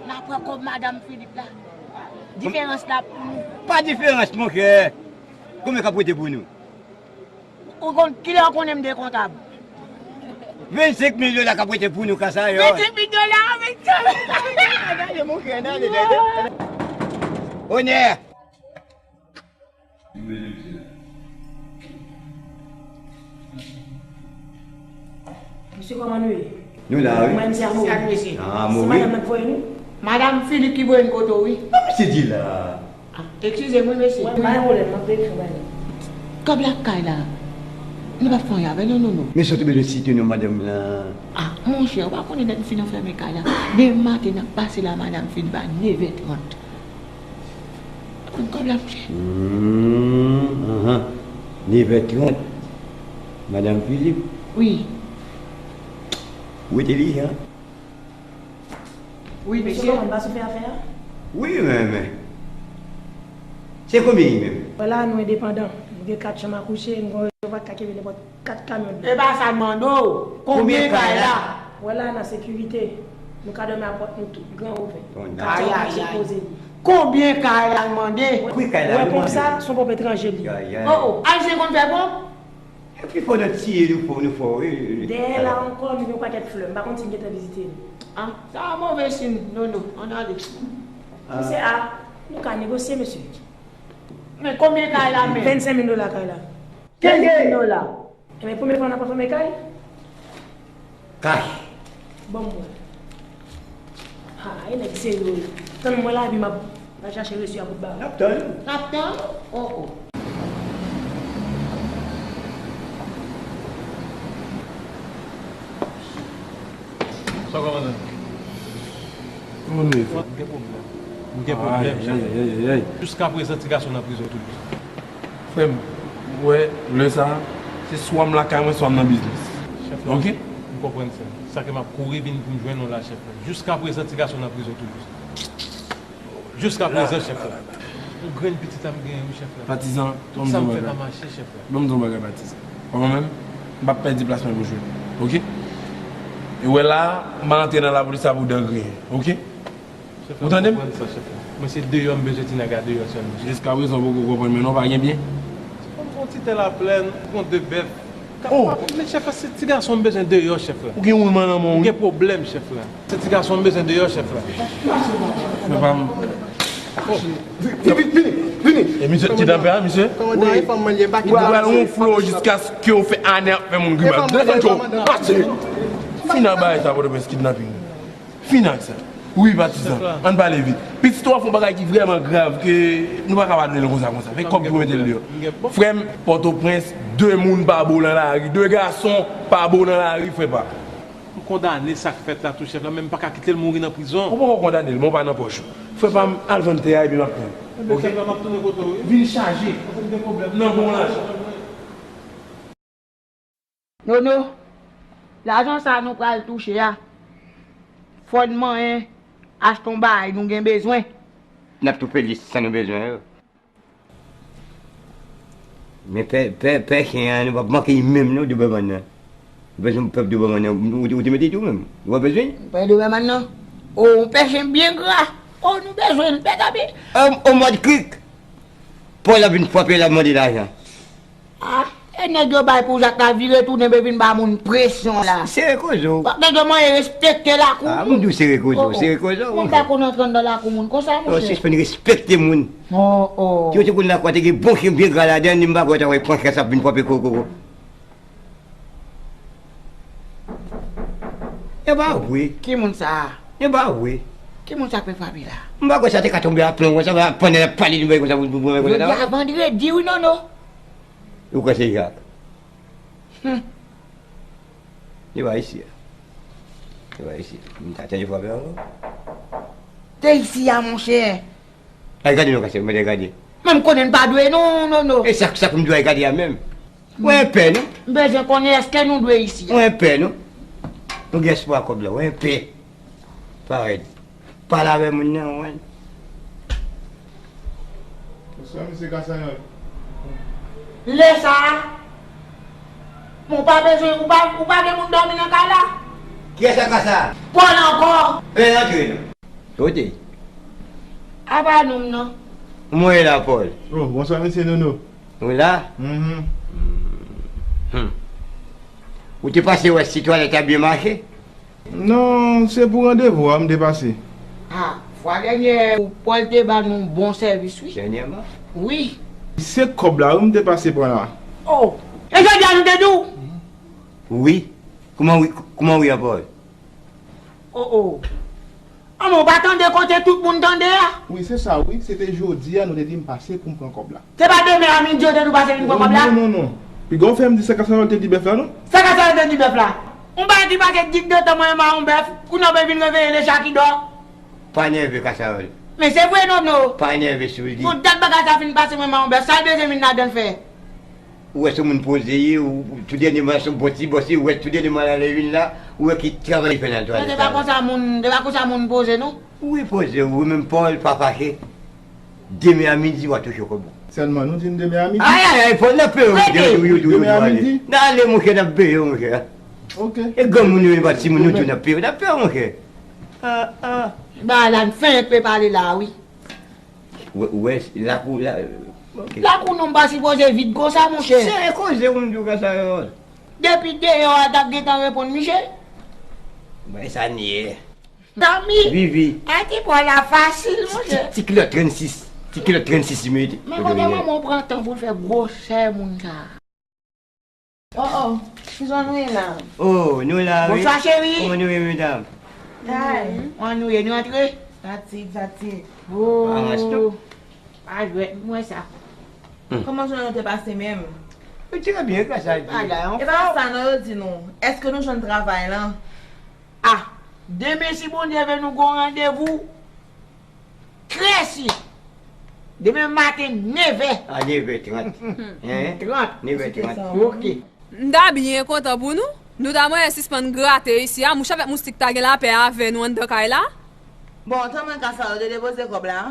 N a pran kòb madanm Filip la. Diferans la pou nou. Pa diferans, monchè. Konbyen k ap rete pou nou? Ou konn, kilè w konnen m te kontab? Vennsenk mil dola k ap rete pou nou, kasa yo. Vennsenk mil dola, vennsenk mil. Gade, monchè, gade, gade. Onè! Mesye, kòman nou ye? Nou la, wi. Mwen, misye a Mori. Sa k mesye? Ah, se Mori. Madanm nan k voye nou? Madanm Filip ki voye n kote w, wi. Sa misye di la? Ah, eskize m, wi, mesye. Mwen, pa gen pwoblèm, m ap veye fè bay la. Kòb la k kay la. Nou p ap fè anyen avè l, non, non, non. Men sa w te bezwen site non madanm lan. Ah, monchè, ou pa konnen lè n fin anfèmen kay la. Demen maten, n ap pase la, madanm Filip a nevè trant. Konn kòb la, monchè. Hmm, anhan. Nevè trant. Madanm Filip. Wi. Ou entelijan. Wi, mesye. Mesye, kòman, n pa sou fè afè a? Wi, men, men. Se konbyen li menm? Vwala, nou endepandan. Nou gen kat chanm a kouche, nou gen yon rezèv ak ka kenbe nenpòt kat kamyon dlo. E pa sa n mande w. Konbyen kay la? Vwala, nan sekirite. Nou ka dòmi a pòt nou tou, gran ouvè. Kat chanm a kouche poze li. Konbyen kay la l mande? Pri kay la, ou wè ponp sa, se yon ponp etranje li ye. Oh, oh, Ayisyen konn fè ponp? Epi fò nan tiye nou fò, nou fò, wi, wi, wi. Dèyè la ankò, nou gen yon pakèt flè. M pa konn si n gentan vizite li. Ah, sa a move siy, non, non, ann ale. Misye a, nou ka negosye, mesye. Men konbyen kay la, men? Vennsenk mil dola kay la. Kenz mil dola. Ebyen, premye fwa n ap anfèmen kay? Kay. Ban m wè. Ha, e nèg serye wi. Tann mwen la, epi m ap al chache resi a bout ba. N ap tann. N ap tann? Oh, oh. Sa w kòmandan? Kòman nou ye, frè? M gen pwoblèm. M gen pwoblèm, chèf. Ay, ay, ay, ay, ay. Jiskaprezan, ti gason nan prizon toujou. Frè m, ou wè, lè sa a, se swa m lakay mwen, swa m nan biznis. Chèf la, oke? M konprann, frè m. Sa ke m ap kouri vin pou m jwenn ou la, chèf la. Jiskaprezan, ti gason nan prizon toujou. Jiskaprezan, chèf la. Yon grenn pitit a m genyen, wi, chèf la. Patizan, tout sa m fè pa mache, chèf la. Ban m di w yon bagay, Patizan. Kòman menm? M p ap pèdi plas mwen pou jwe. Oke? E wè la, m a antre nan lapolis la pou dan griyen. Oke? Ou tande m? Mwen se deyò m bezwen ti nèg la deyò sèlman. Jiskaprezan ou poko konprann men non, pa gen byen. Yon ti tè laplèn, yon de bèf. Oh! Men chèf la, se ti gason m bezwen deyò, chèf la. Ou gen woulman nan men w, wi. M gen pwoblèm, chèf la. Se ti gason m bezwen deyò, chèf la. Frè pa m. Vini, vini, vini. E misye, ti tanpè a, misye? Ou pral ronfle w jiskaske w fè ane ap fè moun grimas. Desann cho. Pase. Fin ak bagay sa, Pòtoprens, kidnaping. Fin ak sa. Wi, Patizan. Ann pale vit. Pitit ou ap fè yon bagay ki vrèman grav ke nou pa ka padone l konsa, konsa. Fè kòb ki pou mete l deyò. Frè m, Pòtoprens, de moun pa bon nan lari. De gason pa bon nan lari, frè pa. M kondane sa k fèt la tou, chèf la, men m pa ka kite l mouri nan prizon. Ou poko kondane l, men w pa nan pòch ou. Frè pa m, al vann tè a epi m ap tann. Oke? Chèf la, m ap tounen kote w, wi. Vin chaje. Paske m gen pwoblèm. Nan bon lajan. Nono, lajan sa a nou pral touche a, fò n manyen achte yon bagay nou gen bezwen. N ap tou peye sa nou bezwen yo. Men pè, pè, pè chen an, nou p ap manke li menm non, Doberman nan. Nou bezwen pèp Doberman nan, ou, ou te mete tou menm. Ou pa bezwen? Pè Doberman nan? O, yon pè chen byen gra. O, nou bezwen l, pè Gabe. O, o mòd krik. Pè w la vin frape, l ap mande lajan. Ah, E nèg yo bay pou Zak la vire tounen, be vin ba moun presyon la. Sere koze w. Fòk nèg yo manyen respekte lakou. Ah, moun di w sere koze w, sere koze w. Moun pa konn antre anndan lakou moun konsa, monchè. Sispann respekte moun. Oh, oh. Si yo te konn lakou a te gen bon chen byen gra ladan, ni m pa kwè w ta wè pran kè sa ap vin frape koko. E pa vre. Ki moun sa a? E pa vre. Ki moun sa k vin frape la? M pa kwè sa te ka tonbe a plan konsa, pandan l ap pale nou bay konsa pou pou pou konsa. Jodi a vandredi wi, Nono. Ou kwè se Jak? Hmm. Li pa isi a. Li pa isi a. M ta tande frape ankò. Te isi a, monchè. Ay gade non, kase, mwen te gade. Men m konnen n pa dwe non, Nono. E sa, sa pou m dwe ay gade a menm? Ou enpè, non? M bezwen konnen èske nou dwe isi a. Ou enpè, non? Nou gen espwa kòb la, ou enpè. Parèt. Pale avè moun nan, ou wè. Bonswa, mesye Kasayòl. Lè sa a, ou pa bezwen, ou pa, ou pa gen moun dòmi nan kay la? Kiyès sa ka sa? Pòl ankò. E, antre non. Kote? Apa non, non. Mwen la, Pòl. Oh, bonswa, mesye Nono. Ou la? Mhm. Hmm. Ou te pase wè si twalèt la byen mache? Non, se pou randevou a m te pase. Ah, fwa dènyè, Pòl te ba nou bon sèvis, wi. Dènyèman? Wi. Se kòb la, wi, m te pase pran la. Oh, e jodi a nou te di w? Wi. Kòman wi, kòman wi a Pòl? Oh, oh. Anmè, ou pa tande kote tout moun tande a? Wi, se sa, wi. Se te jodi a nou te di m pase pou m pran kòb la. Se pa demen a midi yo te di w pase vin pran kòb la? Non, non, non. Piga w fè m di sa Kasayòl te di bèf la, non? Sa Kasayòl te di bèf la? Yon bagay ki pase dik de tan mwen ma yon bèf, kounye a w vin reveye le chat qui dort. Pa nève Kasayòl. Men se vre, Nono. Pa nève sou li. Yon dat bagay sa fin pase mwen ma yon bèf, sa l bezwen vin ladan l fè? Ou wè se moun poze ye, ou, ou, tou dènyèman se yon bon ti bòs, ou wè tou dènyèman l ale vin la, ou wè ki travay li fè nan twalèt la. Se pa konsa moun, se pa konsa moun poze, non. Wi, poze, ou menm Pòl, pa fache. Demen a midi, w a touche kòb ou. Sèlman, nou di n demen a midi. Ay, ay, ay, Pòl, n ap peye w, monchè. Demen a midi? N ale, monchè, n ap peye w, monchè. Ok. E granmoun yo, e pa timoun, nou tou n ap peye w, n ap peye w, monchè. Ah, ah. Ba la, n fenk pe pale la, wi. Ou wè, ou wè, lakou, la, ok. Lakou nou pa sipoze vid konsa, monchè. Sere koze, ou m di w konsa yo. Depi deyò a t ap gentan reponn misye. Mwen sa n ye. Zanmi. Vivi. Ay, ti bò la fasil, monchè. Ti, ti kilòt trannsis. Ti kilòt trannsis li mete. Men kote manman w pran tan pou l fè gwosè moun sa? Oh, oh, kijan nou ye la? Oh, nou la, wi. Bonswa, cheri. Kòman nou ye, medam? Kay. Kòman nou ye, nou antre? Fatig, fatig. Oh. Pa jwèt, m wè sa. Hmm. Kòman jounen nou te pase menm? Wi, trè byen, gras a Dye. E pa sa non yo di nou. Èske nou jwenn travay lan? Ah, demen si Bondye vle nou gon randevou. Trè si. Demen maten nevè. A nevè trant. Hein? Trant. Nevè trant. Ok. M ta byen kontan pou nou. Nou ta mwen sispann grate isi a. Mouch avèk moustik ta gen lapè avè nou anndan kay la. Bon, tan mwen ka sa yo te depoze kòb la.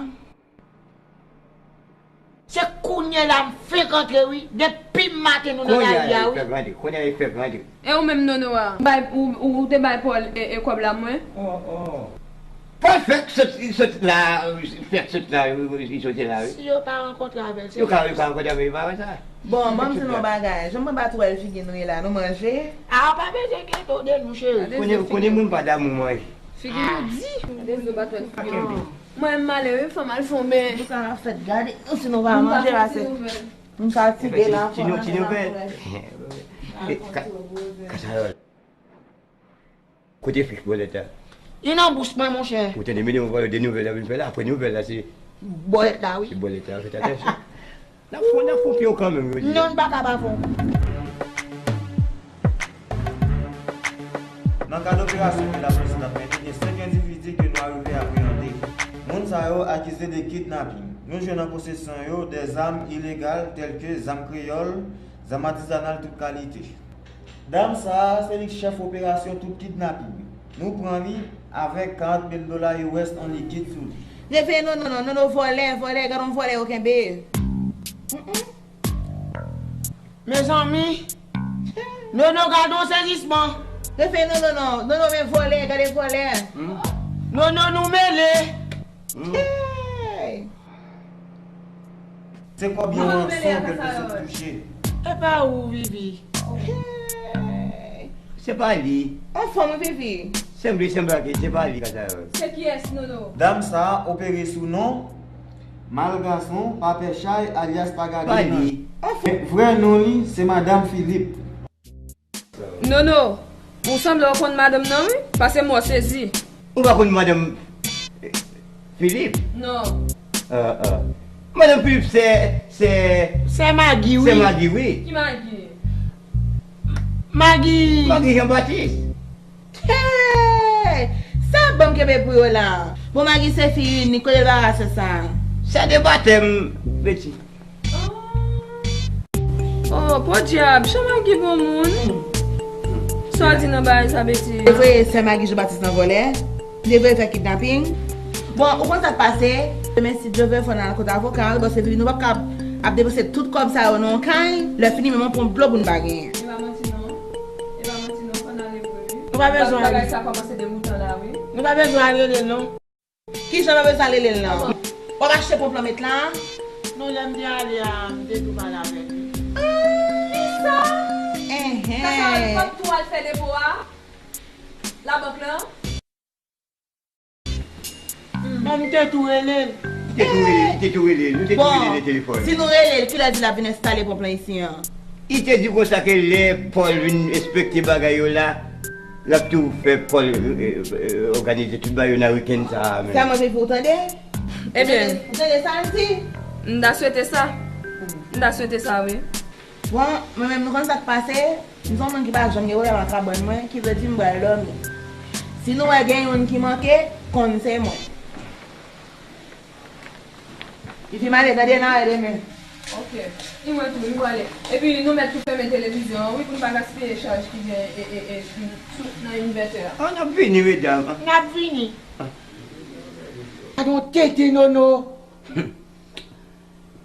Se kounye la m fenk antre wi. Depi maten nou nan lari a wi. Kounye a li fèk rantre. Kounye a li fèk rantre. E ou menm Nono a? Bay, ou, ou, ou te bay Pòl e, e kòb la mwen? Oh, oh. Pòl fèk sot, sot la, fèk sot la, li soti la wi. Si yo pa rankontre avè l, se yo ka, yo ka rankontre avè l, pa wè sa? Bon, ban m di nou yon bagay. Jan mwen pa twò wè figi nou ye la, nou manje? A, pa bezwen enkyete w de nou, cheri. Konnen, konnen mwen pa damou manje. Figi nou di. Gade nou pa twò figi nou. Mwen m ale wi, fò m al fè yon ben. Nou ka fèt gade nou si nou pa manje, pase nou fatige la, fò n al fè laprès. Kasayòl. Kote fich bòlèt la? Li nan bouch mwen, monchè. Ou tande, men yon vòlè de nouvèl la vin fè la, apre nouvèl la se bòlèt la, wi. Se bòlèt la, fèt atansyon. N ap fon, n ap fon pye w kanmenm, yo di. Non, n pa ka pa fon. Nan kad operasyon ke lapolis t ap mennen, gen senk endividi ke nou arive apreyande. Moun sa yo akize de kidnaping. Nou jwenn an posesyon yo de zam ilegal tèlke zam kreyòl, zam atizanal tout kalite. Dam sa a, se li k chèf operasyon tout kidnaping. Nou pran li avèk karant mil dola U S an likid sou li. Reveye non, non, non, non, non, vòlè, vòlè, gade yon vòlè yo kenbe. Mm, mm. Mezanmi, Nono gade yon sezisman. Reveye non, non, non, non, non, men vòlè, gade vòlè. Hmm? Nono nou mele. Hmm. Hey! Se kòb yon ranson ke l te sot touche. E pa ou, Vivi. Hey. Se pa li. Anfòm, wi, Vivi. Sanble, sanble ke se pa li, Kazayòl. Se kiyès, Nono? Dam sa a opere sou non Malgason, Papè Chay, alyas Paga Grenn. Pa li. Anfòm. Vrè non li, se Madanm Filip. Nono, ou sanble w konn madanm nan, wi, paske m wè w sezi. Ou pa konn madanm, eh, Filip? Non. Ah, ah. Madanm Filip se, se, se Magi, wi. Se Magi, wi. Ki Magi? Magi. Magi Jean Baptiste. Hey! Sa banm kenbe pou yo la. Bon, Magi se fi inik, kote debarase sa? Sa de batèm, Beti. Oh, podyab, chan Magi bon moun. Sa w di nan bagay sa, Beti? Li voye sè Magi Jean Baptiste nan vòlè. Li voye fè kidnaping. Bon, ou konn sa k pase? Demen, si Dye vle, fò n al kot avoka, wi, paske nou p ap ka ap depanse tout kòb sa yo nan yon kay. Lè fini, menm yon ponp dlo pou n pa genyen. E pa manti non. E pa manti non, fò n ale vre, wi. Nou pa bezwen ale. Bagay sa kòmanse degoutan la, wi. Nou pa bezwen al rele l non. Kijan nou bezwen rele l lan? W ap achte ponp lan met la? Non, lè m te ale a, m te tou pale avèk li. Ah, kisa? Enhen. Sa sa, w ap tou al fè depo a? Labank lan? Bon, m te tou rele l. Li te tou rele, li te tou rele, nou te tou rele nan telefòn. Bon, si nou rele l, kilè di l ap vin enstale ponp lan isi an? Li te di konsa ke lè Pòl vin enspekte bagay yo la, l ap tou fè Pòl, eh, eh, òganize tout bagay yo nan wikenn sa a menm. Sa mwen vin pou w tande? Ebyen, ou tande sa l di? M ta swete sa. M ta swete sa, wi. Bon, mwen menm, nou konn sa k pase? M se yon moun ki pa janm gen pwoblèm ak kabann mwen, ki vle di m pral dòmi. Si nou wè gen youn ki manke, konn se mwen. Li fin ale, tande, n a wè demen. Ok. Li mwen tou, li prale. Epi nou mèt tou fèmen televizyon an, wi, pou n pa gaspiye chaj ki gen e, e, e, sou, nan envètè a. Ah, n ap vini, medam. N ap vini. Gade yon tete, Nono.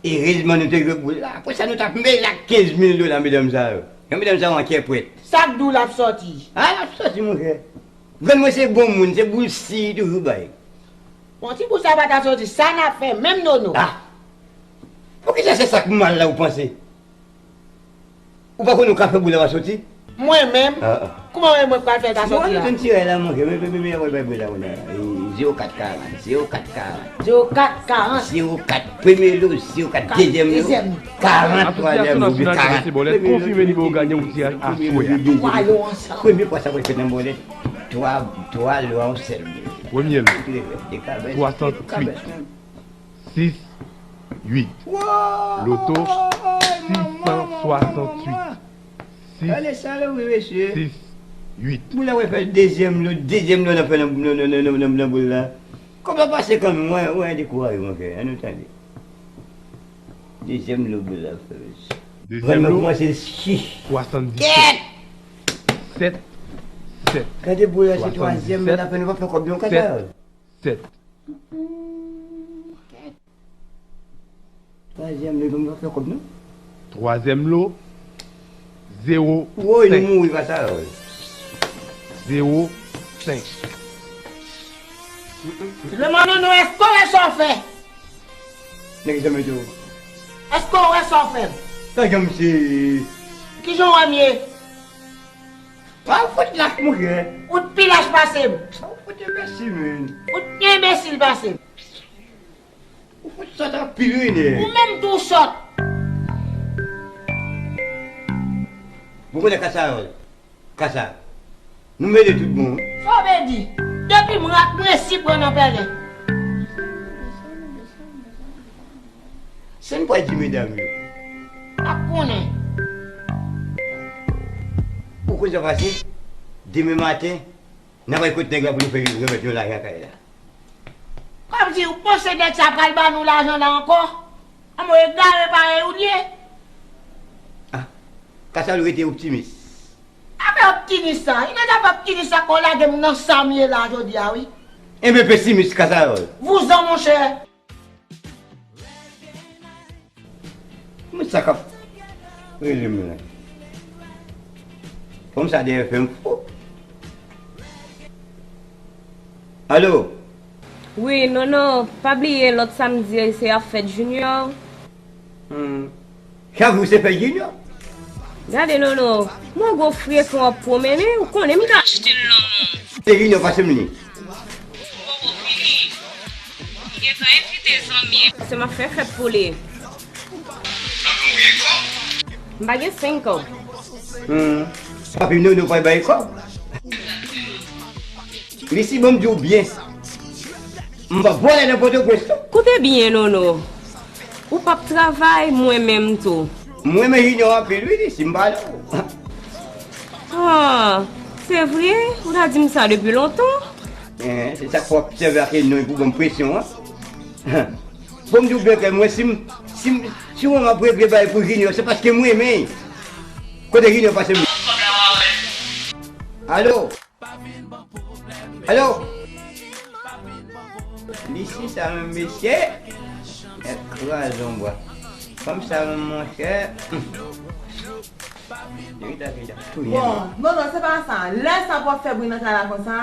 Erezman nou te jwe boul la. Apre sa, nou t ap mele ak kenz mil dola, medam sa yo. Jan medam sa yo an kèpwèt. Sa k di w l ap sòti? Ah, l ap sòti, monchè. Grann mwen se bon moun, se boul si li toujou bay. Bon, ti boul sa pa ta sòti, sa n ap fè menm, Nono? Ah! Poukisa se sa k mal la ou panse? Ou pa konnen ou ka fè boul la pa soti? Mwen menm? Ah, ah. Kouman mwen, mwen pral fè l pa soti a? Bon, nou jwenn ti ray la, monchè. Men, men, men, men, men, men, men, la, men, eh, zewo kat karant, zewo kat karant. Zewo kat karant. Zewo kat, premye lo, zewo kat, dezyèm lo, karant, twazyèm lo, karant. Asosyasyon Nasyonal Tènis e Bòlèt konfime nimewo ganyan pou tiraj aswè a. Twa lo ansanm. Premye fwa sa pral fèt nan bòlèt, twa, twa lo a yon sèl moun. Premye lo, swasanntuit. Sis uit. Loto, sis san swasanntuit. Sis, sis uit. Moun la wè fè dezyèm lo, dezyèm lo nan fè nan, nan, nan, nan, nan, nan boul la. Kòb la pase kanmenm, mwen, mwen dekouraje, monchè. Ann nou tande. Dezyèm lo boul la fè, mesye. Dezyèm lo, kòmanse chich. Swasanndisèt. Sèt, sèt. Gade boul la, se twazyèm lo n ap fè, nou p ap fè kòb non, Kazayòl. Sèt. Twazyèm lo, nou p ap fè kòb non. Twazyèm lo, zewo senk. Woy, nou mouri, Kazayòl. Zewo senk. Lemon, Nono, èske w wè sa w fè? Nèg janm ede w. Èske w wè sa w fè? Sa janm se. Kijan w wè m ye? Pa fout lach, monchè. Ou t pi lach pase m. Pa fout enbesil, menn. Ou t pi enbesil pase m. Ou fout sòt anpil, wi, nèg. Ou menm tou w sòt. Ou konnen Kazayòl. Kasa. Nou mele tout bon, wi. Sa w vle di? Depi m rat, m resi pran nan pèlen. Sa n pral di medam yo? N ap konnen. Ou konn sa pase? Demen maten, n ap al kot nèg la pou nou fè remèt yon lajan kay la. Kòmsi ou panse nèg sa pral ban nou lajan la ankò? Anmwe egare parèy ou l ye. Ah, Kasa, ou rete optimis. Afè optimis sa, inèdap optimis sa k lage m nan sa m ye la jodi a, wi. Enben pesimis, Kasa. Vouzan, monchè. Moun sa k ap rele m la. Fanm sa dèyè fè m fou. Alo? Wi, Nono, pa bliye lòt samdi se ap fèt Junior. Hmm. Chak jou se fèt Junior? Gade Nono, mwen gwo frekan w ap pwomennen, ou konnen m ka achte l nan men w. Te vini w pase m li. Ou poko vini. M gentan envite zanmi. Paske m ap fè fèt pou li. M pa gen senk kòb. Hmm. Papi Nono pa bay kòb. Li si bon m di w byen. M p ap vòlè nan Pòtoprens non. Koute byen Nono. Ou p ap travay, mwen menm tou. Mwen renmen Junior anpil wi, li si m pale w. Ah, se vre? Ou ta di m sa depi lontan? Eh, se sa k fè w ap sèvi ak non pou ban m presyon an. Bon, m di w byen klè, mwen, si m, si m, si mwen m ap regle bagay pou Junior, se paske m renmen l. Kote Junior pase m? Alo? Alo? Lisi sa menm, mesye? Ekrazon bwa. Fanm sa menm, monchè. Bon, non, non, se pa sa. Lè sa pou ap fè bri nan kay la konsa?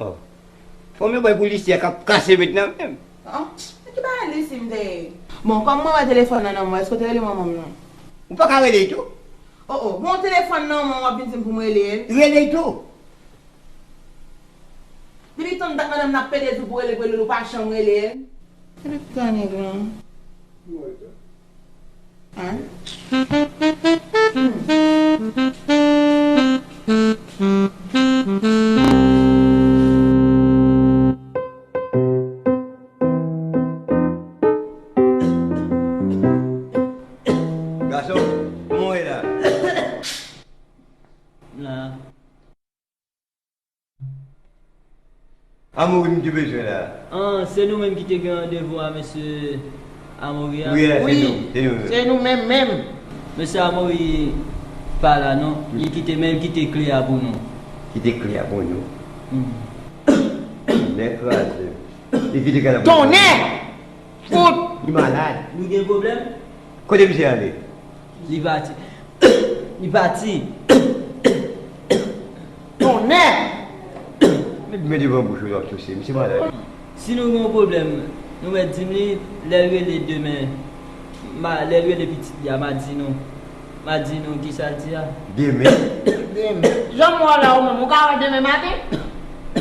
Oh. Fò m bay pou Lisi a k ap kase met nan menm. Oh, men ki bagay Lisi m te ye? Bon, kòm mwen wè telefòn nan nan men w, èske w te rele manman m nan? Ou pa ka rele l tou? Oh, oh, bon, telefòn nan men w, w ap vin di m pou m rele l? Rele l tou. Depi tan dat madanm nan ap pede di w pou rele l, pou rele l, ou pa janm rele l. Epi tan nèg lan. Hein? Gason, kòman w ye la? La. Amory m te bezwen la. Ah, se nou menm ki te gen randevou a mesye Amory a? Wi, se nou, se nou menm. Se nou menm menm. Mesye Amory pa la non. Li kite, men li kite kle a pou nou. Kite kle a pou nou? Hmm. Nèg kraze. Li kite kle a pou nou. Tonnè! Fout! Li malad. Nou gen pwoblèm? Kote misye ale? Li pati. Li pati. Tonnè! Met men devan bouch ou, w ap touse. Misye malad. Si nou gen yon pwoblèm, nou mèt di m li, lè l rele demen, ma, lè l rele pitit li a, m a di nou. M a di nou kisa l di a. Demen? Demen. Jan m wè w la, ou menm, ou ka wè demen maten?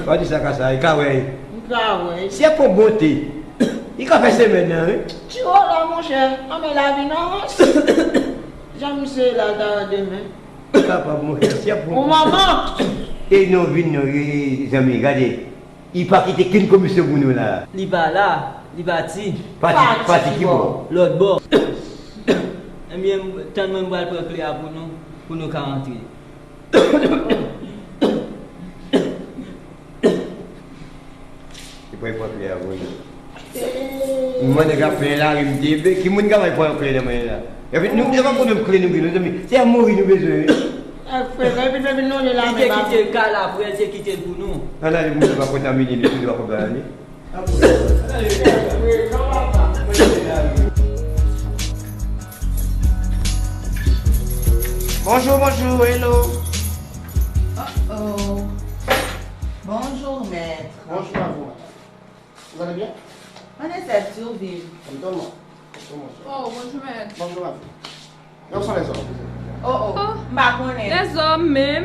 Pa di sa ka sa, li ka wè. M ka wè. Se pou bonte. Li ka fè semèn nan, wi. Ti o la, monchè. Anben lavi nan rans. Jan misye la, l ta wè demen. Kapab, monchè, se pou. Ou manman! E non, vin non, e, e, zanmi, gade. Li pa kite kenn komisyon pou nou la. Li pa la, li pati. Pati, pati ki bò? Lòt bò. Ebyen, tann mwen, m pral pran kle a pou nou, pou nou ka antre. Li pral pran kle a pou nou. Mwen nèg ap plenyen lari m te be, ki moun k ap al pran yon kle nan men la? Epi nou, se pa pwoblèm kle nou gen, non, zanmi. Se Amory nou bezwen, wi. Ak frè, epi nou vin lonje la men ba. Li te kite l kay la, apre l te kite l pou nou. Ann ale pou nou pa kontamine li, pou li pa kontamine. Bonjour, bonjour, hello. Oh, oh. Bonjour, maître. Bonjour à vous, madame. Vous allez bien? En effet, survivre. Comme tout le monde. Comme tout le monde. Oh, bonjour, maître. Bonjour à vous. Là où sont les hommes? Oh, oh, m pa konnen. Lèzòm menm.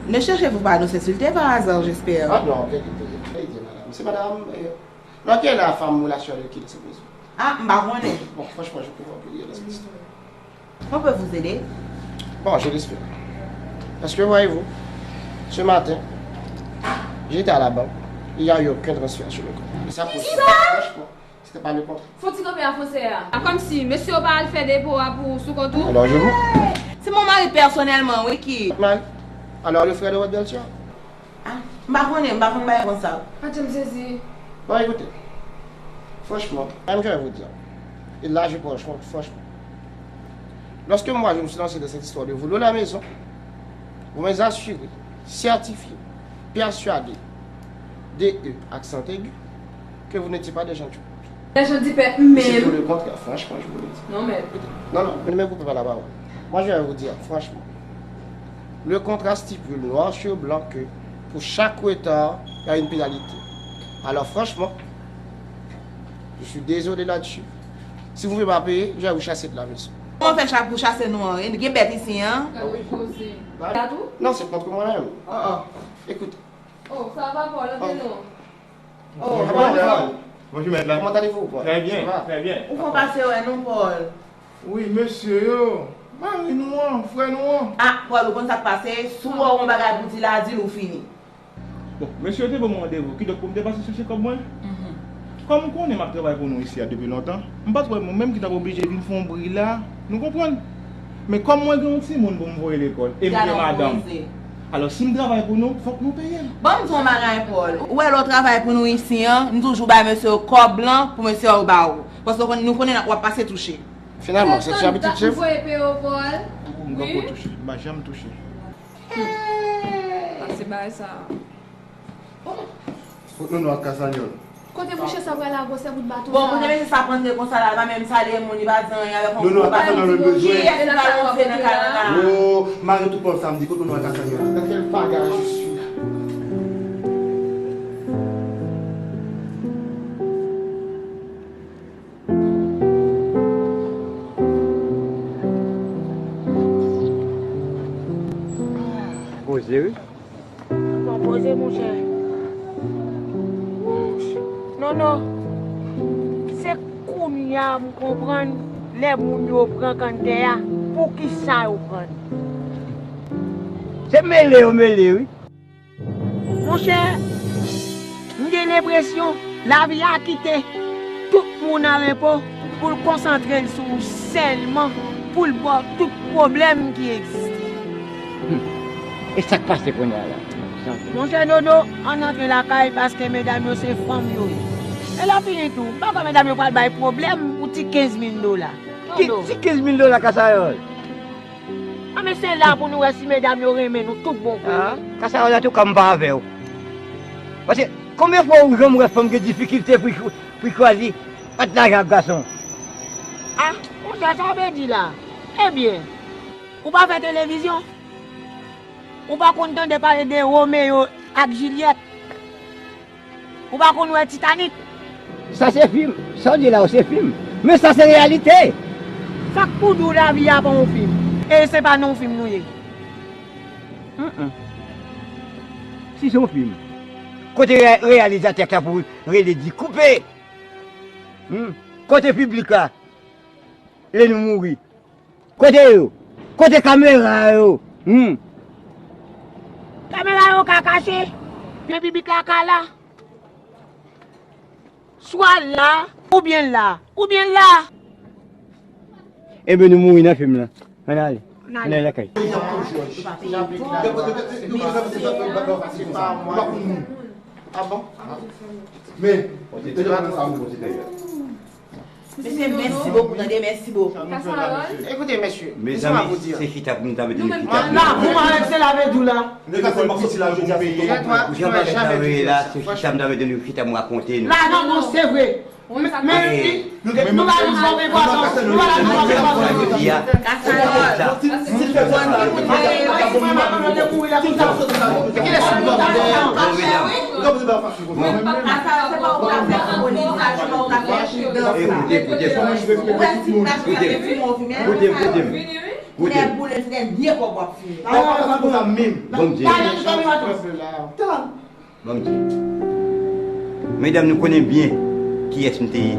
Ne cherchez-vous pas à nous insulter par hasard, j'espère? Ah non, quelle idée, quelle idée, madame. C'est madame, euh, dans quelle femme relation avec qui c'est besoin? Ah, m pa konnen. Bon, franchement, je peux pas vous dire dans cette histoire. On peut vous aider? Bon, je l'espère. Parce que voyez-vous, ce matin, j'étais à la banque, il n'y a eu aucun transfert sur le compte. Et ça, pour franchement, c'était pas le contrat. Fò ti kanpe a franse a. A kòmsi, mesye yo pa al fè depo a pou sou kont ou? Alors, je vous... C'est mon mari personnellement, oui, qui... Votre mari? Alors, le frère de votre belle-sœur? Ah, m pa konnen, m pa konn bagay konsa. Adje m sezi. Bon, écoutez, franchement, même je vais vous dire, et là, je parle franchement, lorsque moi, je me suis lancé dans cette histoire de voler la maison, vous m'avez assuré, certifié, persuadé, D E, accent aigu, que vous n'étiez pas des gens du peuple. Des gens du peuple, même. C'est pour le contraire, franchement, je vous le dis. Non, mais... Non, non, ne me coupez pas la parole. Moi, je vais vous dire, franchement, le contrat stipule noir sur blanc que pour chaque retard, il y a une pénalité. Alors, franchement, je suis désolé là-dessus. Si vous ne pouvez pas payer, je vais vous chasser de la maison. Kòman fè chak pou chase nou an? Gen bèt isi an? Gade poze. Gade ou? Non, c'est contre moi-même. Ah, ah. Écoute. Oh, ça va, Paul? Oh. Antre non. Oh, bonjour. Bonjour, maître. Comment allez-vous, Paul? Très bien, ça va? Très bien. Ou fè pase wè nou, Paul. Wi, mesye yo. Mari nou an, frè nou an. Ah, Paul, ou konn sa k pase? Si w wè yon bagay pou di la, di l ou fini. Bon, mesye yo te ban mwen randevou, kidonk pou m te pase chèche kòb mwen. Mhm. Kòm ou konnen m ap travay pou nou isi a depi lontan, m pa t wè mwen menm ki t ap oblije vin fè yon bri la, nou konprann? Men kòm mwen gen yon timoun pou m voye lekòl, e m gen madanm. Alò, si m travay pou nou, fòk nou peye m. Ban m di w yon bagay, Paul. Ou wè lè w travay pou nou isi an, m toujou bay mesye yo kòb lan pou mesye yo ba ou. Paske nou konnen w ap pase touche. Finalman, se ti abitid chef. Ou voye peye w, Paul? M poko touche. M pa janm touche. Pase bagay sa. Kot Nono ak Kasanyòl? Kote mouche sa pral la, gwosè bout bato sa? Bon, kote mesye sa ap rantre konsa la, li pa menm salye moun, li pa di anyen avèk yon gwo bato. Kiyès ki pral rantre nan kay la? Oh, mare tout pòt samdi, kot Nono ak Kasanyòl? Dans quel bagage je suis là? Poze, wi. Bon, poze, monchè. Nono, se kounye a m konprann lè moun yo pran kanntè a, poukisa yo pran l. Se mele yo mele, wi. Monchè, m gen lenpresyon lavi a kite tout moun a repo pou l konsantre l sou ou sèlman, pou l ba w tout pwoblèm ki egziste. Hmm. E sa k pase kounye a la? Monchè Nono, ann antre lakay paske medam yo se fanm yo ye. E lè fini tou, m pa kwè medam yo pral bay pwoblèm pou ti kenz mil dola. Ki ti kenz mil dola, Kasayòl? A, men se la pou nou wè si medam yo renmen nou tout bon kou. Ah, Kasayòl, antouka, m pa avè w. Paske, konbyen fwa ou janm wè fanm gen difikilte pou, pou chwazi ant lajan ak gason? Ah, monchè, sa w vle di la? Ebyen, ou pa fè televizyon? Ou pa konn tande pale de Romeo ak Jilyèt? Ou pa konn wè Titanic? Sa se fim. Sa w di la yo se fim. Men sa se reyalite. Sa k pou di w lavi a pa yon fim? E se pa nan yon fim nou ye. Mm-mm. Si se yon fim, kote re-, reyalizatè k ta pou rele di koupe? Hmm? Kote piblik la lè nou mouri? Kote yo? Kote kamera yo? Hmm. Kamera yo ka kache, men piblik la ka la. Swa la, oubyen la, oubyen la. Ebyen, nou mouri nan fim lan. Ann ale. Ann ale. Ann ale lakay. Ah bon? Men, mesye, mèsi bokou, tande, mèsi bokou. Ekoute, mesye, mezanmi, se chita pou nou ta mete nou chita. La, pou mwen, se lave dou la. Ou jan bagay sa yo ye la, se chita m ta mete nou chita, m rakonte nou. La, non, non, se vre. Men, men, nou pa vin fòme pwazon, nou pa vin fòme pwazon jodi a. Kasayòl. Mwen menm, Ekoute, ekoute, ekoute. Ekoute, ekoute. Ekoute. Bondye. Bondye. Medam, nou konnen byen kiyès m te ye.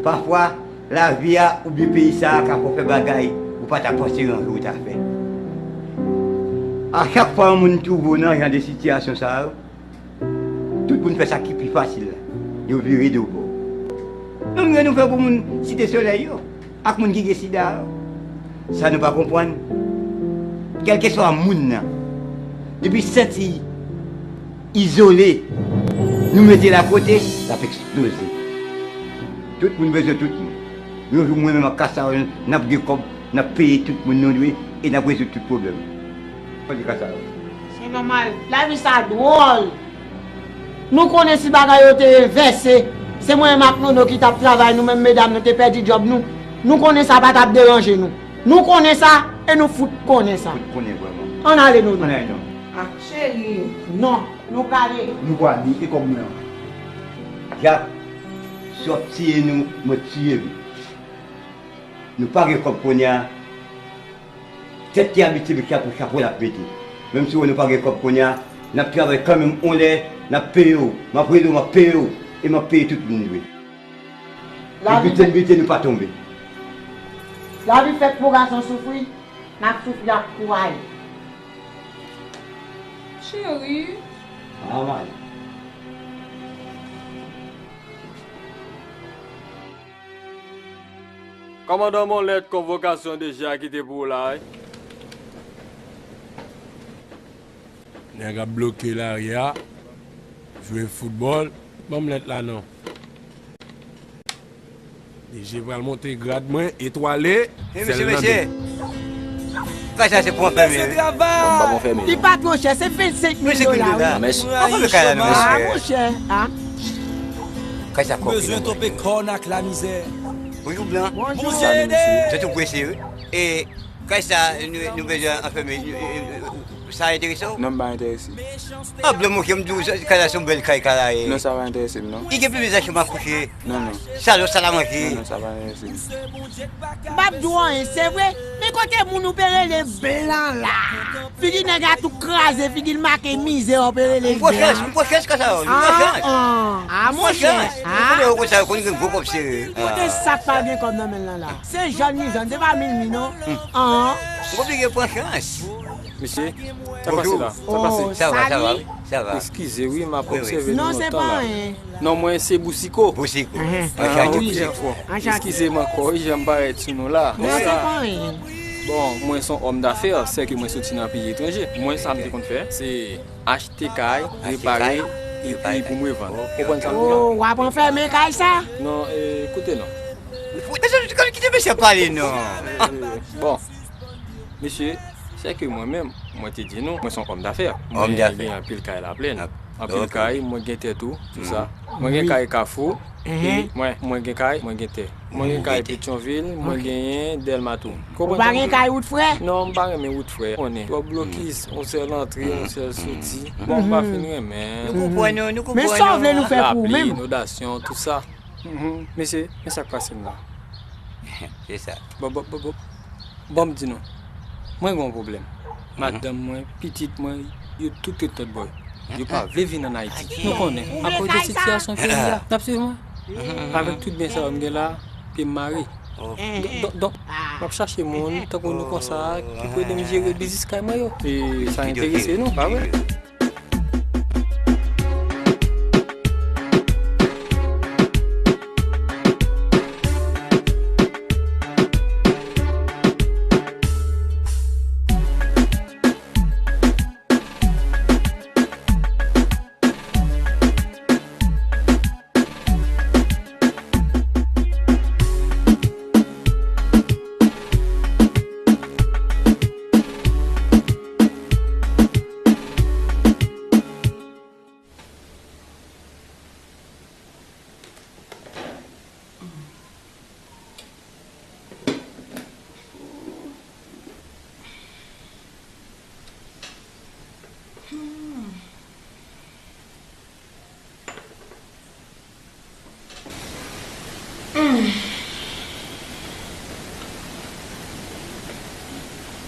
Pafwa, lavi a oubyen peyi sa a ka fè w fè bagay ou pa ta panse yon jou ou ta fè. A chak fwa yon moun twouve w nan jan de sitiyasyon sa yo, tout moun fè sa ki pi fasil la. Yo vire do bò. Menm jan nou fè pou moun Site Solèy yo, ak moun ki gen sida yo. Sa nou pa konprann, kèlkeswa moun nan, depi santi izole, nou mete l akote, l ap eksploze. Tout moun bezwen tout moun. Yon jou mwen menm ak Kasayòl, n ap gen kòb, n ap peye tout moun nou dwe, e n ap rezoud tout pwoblèm. Mwen di Kasayòl. Se nòmal. Lavi sa dwòl. Nou konnen si bagay yo te envèse, se mwen menm ak Nono ki t ap travay, nou menm medam nou te pèdi djòb nou. Nou konnen sa pa t ap deranje nou. Nou konnen sa, e nou fout konnen sa. Fout konnen vrèman. Ann ale, Nono. Ann ale, non. Ah, cheri. Non, nou prale. Nou prale, e kòb mwen an? Jak, si w ap tiye nou, mwen tiye m. Nou pa gen kòb kounye a. Tèt ki abitye mete chapo, chapo l ap mete. Menm si w wè nou pa gen kòb kounye a, n ap travay kanmenm, yon lè n ap peye w. M ap rele w, m ap peye w, e m ap peye tout moun dwe. E biten biten nou pa tonbe. Lavi fèt pou gason soufri, n ap soufri ak kouraj. Cheri. Ah, man. Kòmandan, yon lèt konvokasyon D G a kite pou ou la, wi. Nèg ap bloke lari a, jwe foutbòl. Ban m lèt la non. D G pral monte grad mwen, etwale, sèl nan men. Kay sa se pou anfèmen wi. Bon, m pa pou anfèmen. Li pa twò chè, se vennsenk mil dola wi. Anfèmen kay la non. Ah, monchè, ah. Kay sa kòk li nan men. Bezwen tonbe kòn ak lamizè. Bonjou, Blan. Bonjou. Salut, mesye. Se tou prese wi. E kay sa nou, nou bezwen anfèmen. Sa enterese w? Non, m pa enterese. Ah, Blan, monchè, m di w, kay la se yon bèl kay, kay la ye. Non, sa pa enterese m non. Li gen plizyè chanm a kouche. Non, non. Salon, sal a manje. Non, non, sa pa enterese m. M p ap di w anyen, se vre. Men kote moun ou pe rele Blan la? Figi nèg la tou kraze, figi l make mizè, w pe rele l Blan. M pran chans, m pran chans konsa, m pran chans. Ah, ah, monchè. M pran chans. Ah. Ou konnen yo konsa, yo konn gen gwo kòb serye. Kote sa k pa gen kòb nan men l lan la? Se jòn li jòn, se pa mil mi non. Ah. M oblije pran chans. Mesye, sa pase la? Sa pase? Oh, sa va, sa va, salut. Wi, sa va. Eskize wi, m ap obsève nou lontan la. Non, se pa anyen. Non, mwen se Bousiko. Bousiko. Ah, wi, Jean Fort. Eskize m ankò, wi, jan m parèt sou nou la. Non, se pa anyen. Bon, mwen se yon òm dafè, sèke mwen soti nan peyi etranje. Mwen, sa m te konn fè, se achte kay, repare, epi pou mwen vann. Ou konprann sa m di la? Oh, w ap anfèmen kay sa? Non, e, koute non. Kite mesye pale non. Bon, mesye, sèke mwen menm, mwen te di nou, mwen se yon òm dafè. Mwen gen anpil kay Laplèn. Anpil kay, mwen gen tè tou, tou sa. Mwen gen kay Kafou, e mwen, mwen gen kay, mwen gen tè. Mwen gen kay Petyonvil, mwen genyen Dèlma tou. Ou pa gen kay wout frè? Non, m pa renmen wout frè. Konnen, twòp blokis, yon sèl antre, yon sèl soti. Bon, m pa fin renmen. Nou konprann nou, nou konprann nou. Men sa w vle nou fè pou ou menm? Lapli, inondasyon, tou sa. Mesye, men sa k pase m la. Se sa. Bon, bon, bon, bon. Bon, m di nou. Mwen gen yon pwoblèm. Madanm mwen, pitit mwen, yo tout ret lòtbò. Yo pa vle vin ann Ayiti. Nou konnen, akoz de sitiyasyon peyi a. N ap swiv mwen. Avèk tout byen sa yo m gen la, pye m mare. Donk, donk, donk, m ap chache moun tankou nou konsa ki pou ede m jere biznis kay mwen yo. E sa enterese nou, pa vre?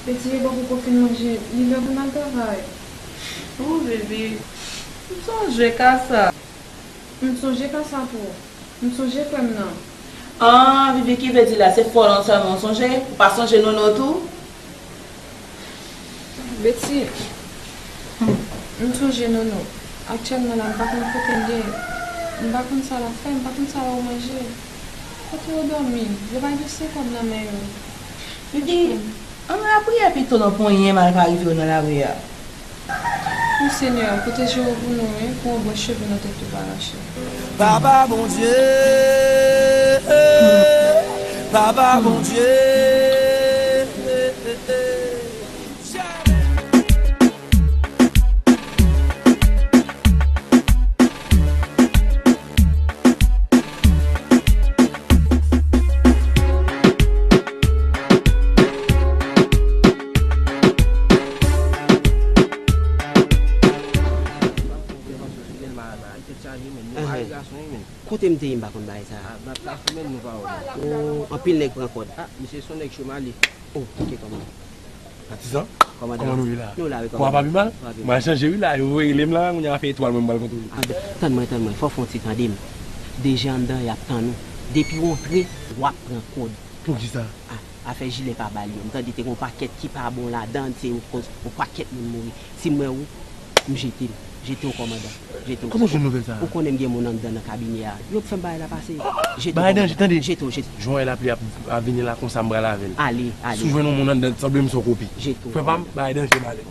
Beti, e bò pou w fin manje, li lè pou n al travay. O, Vivi, m sonje ka sa. M sonje ka sa tou. M sonje frè m nan. Ah, Vivi, ki vle di la, se fò lan sèlman w sonje? Ou pa sonje Nono tou? Beti, m sonje Nono. Aktyèlman la, m pa konn kote m ye. M pa konn sa l ap fè, m pa konn sa l ap manje. Kote yo dòmi? Yo pa gen senkòb nan men yo. Vivi, ann lapriyè pito non, pou anyen mal pa rive yo nan lari a. Wi, Senyè, pwoteje yo pou nou, wi, pou yon branch cheve nan tèt yo pa rache. Papa Bondye, Papa Bondye. Kote Te m te ye, m pa konn bagay sa. Ah, m ap ta fou menm, nou pa wè. Oh, anpil nèg pran kòd. Ah, misye se yon nèg cho m ale. Oh, ok, kòmandan. Patizan, kòmandan, kòman nou ye la? Nou la, wi, kòmandan. Kòman pa pi mal? Pa pi mal. Mwen chanje wi la, yo voye rele m la, kounye a fè etwal mwen m pral kontre. Ah, tann mwen, tann mwen, fò w fè yon ti tande m. Deja anndan y ap tann ou. Depi w antre, w ap pran kòd. Poukisa? Ah, afè jilè pa ba l yo. M tande te gen yon pakèt ki pa bon ladan, se yon koz, yon pakèt moun mouri. Si m wè ou, m jete l. Jete w kòmandan. Jete w. Kòman w jwenn nouvèl sa a? Ou konnen m gen moun anndan nan kabinè a. Yo k fè m bagay la pase. Jete w kòmandan. Bagay danje, tande. Jete w, jete w. Jan w wè lapli ap, ap vini la konsa m pral avè l. Ale, ale. Si w jwenn yon moun anndan, sanble m se yon kopi. Jete w kòmandan. Frè pa m, bagay danje, m ale.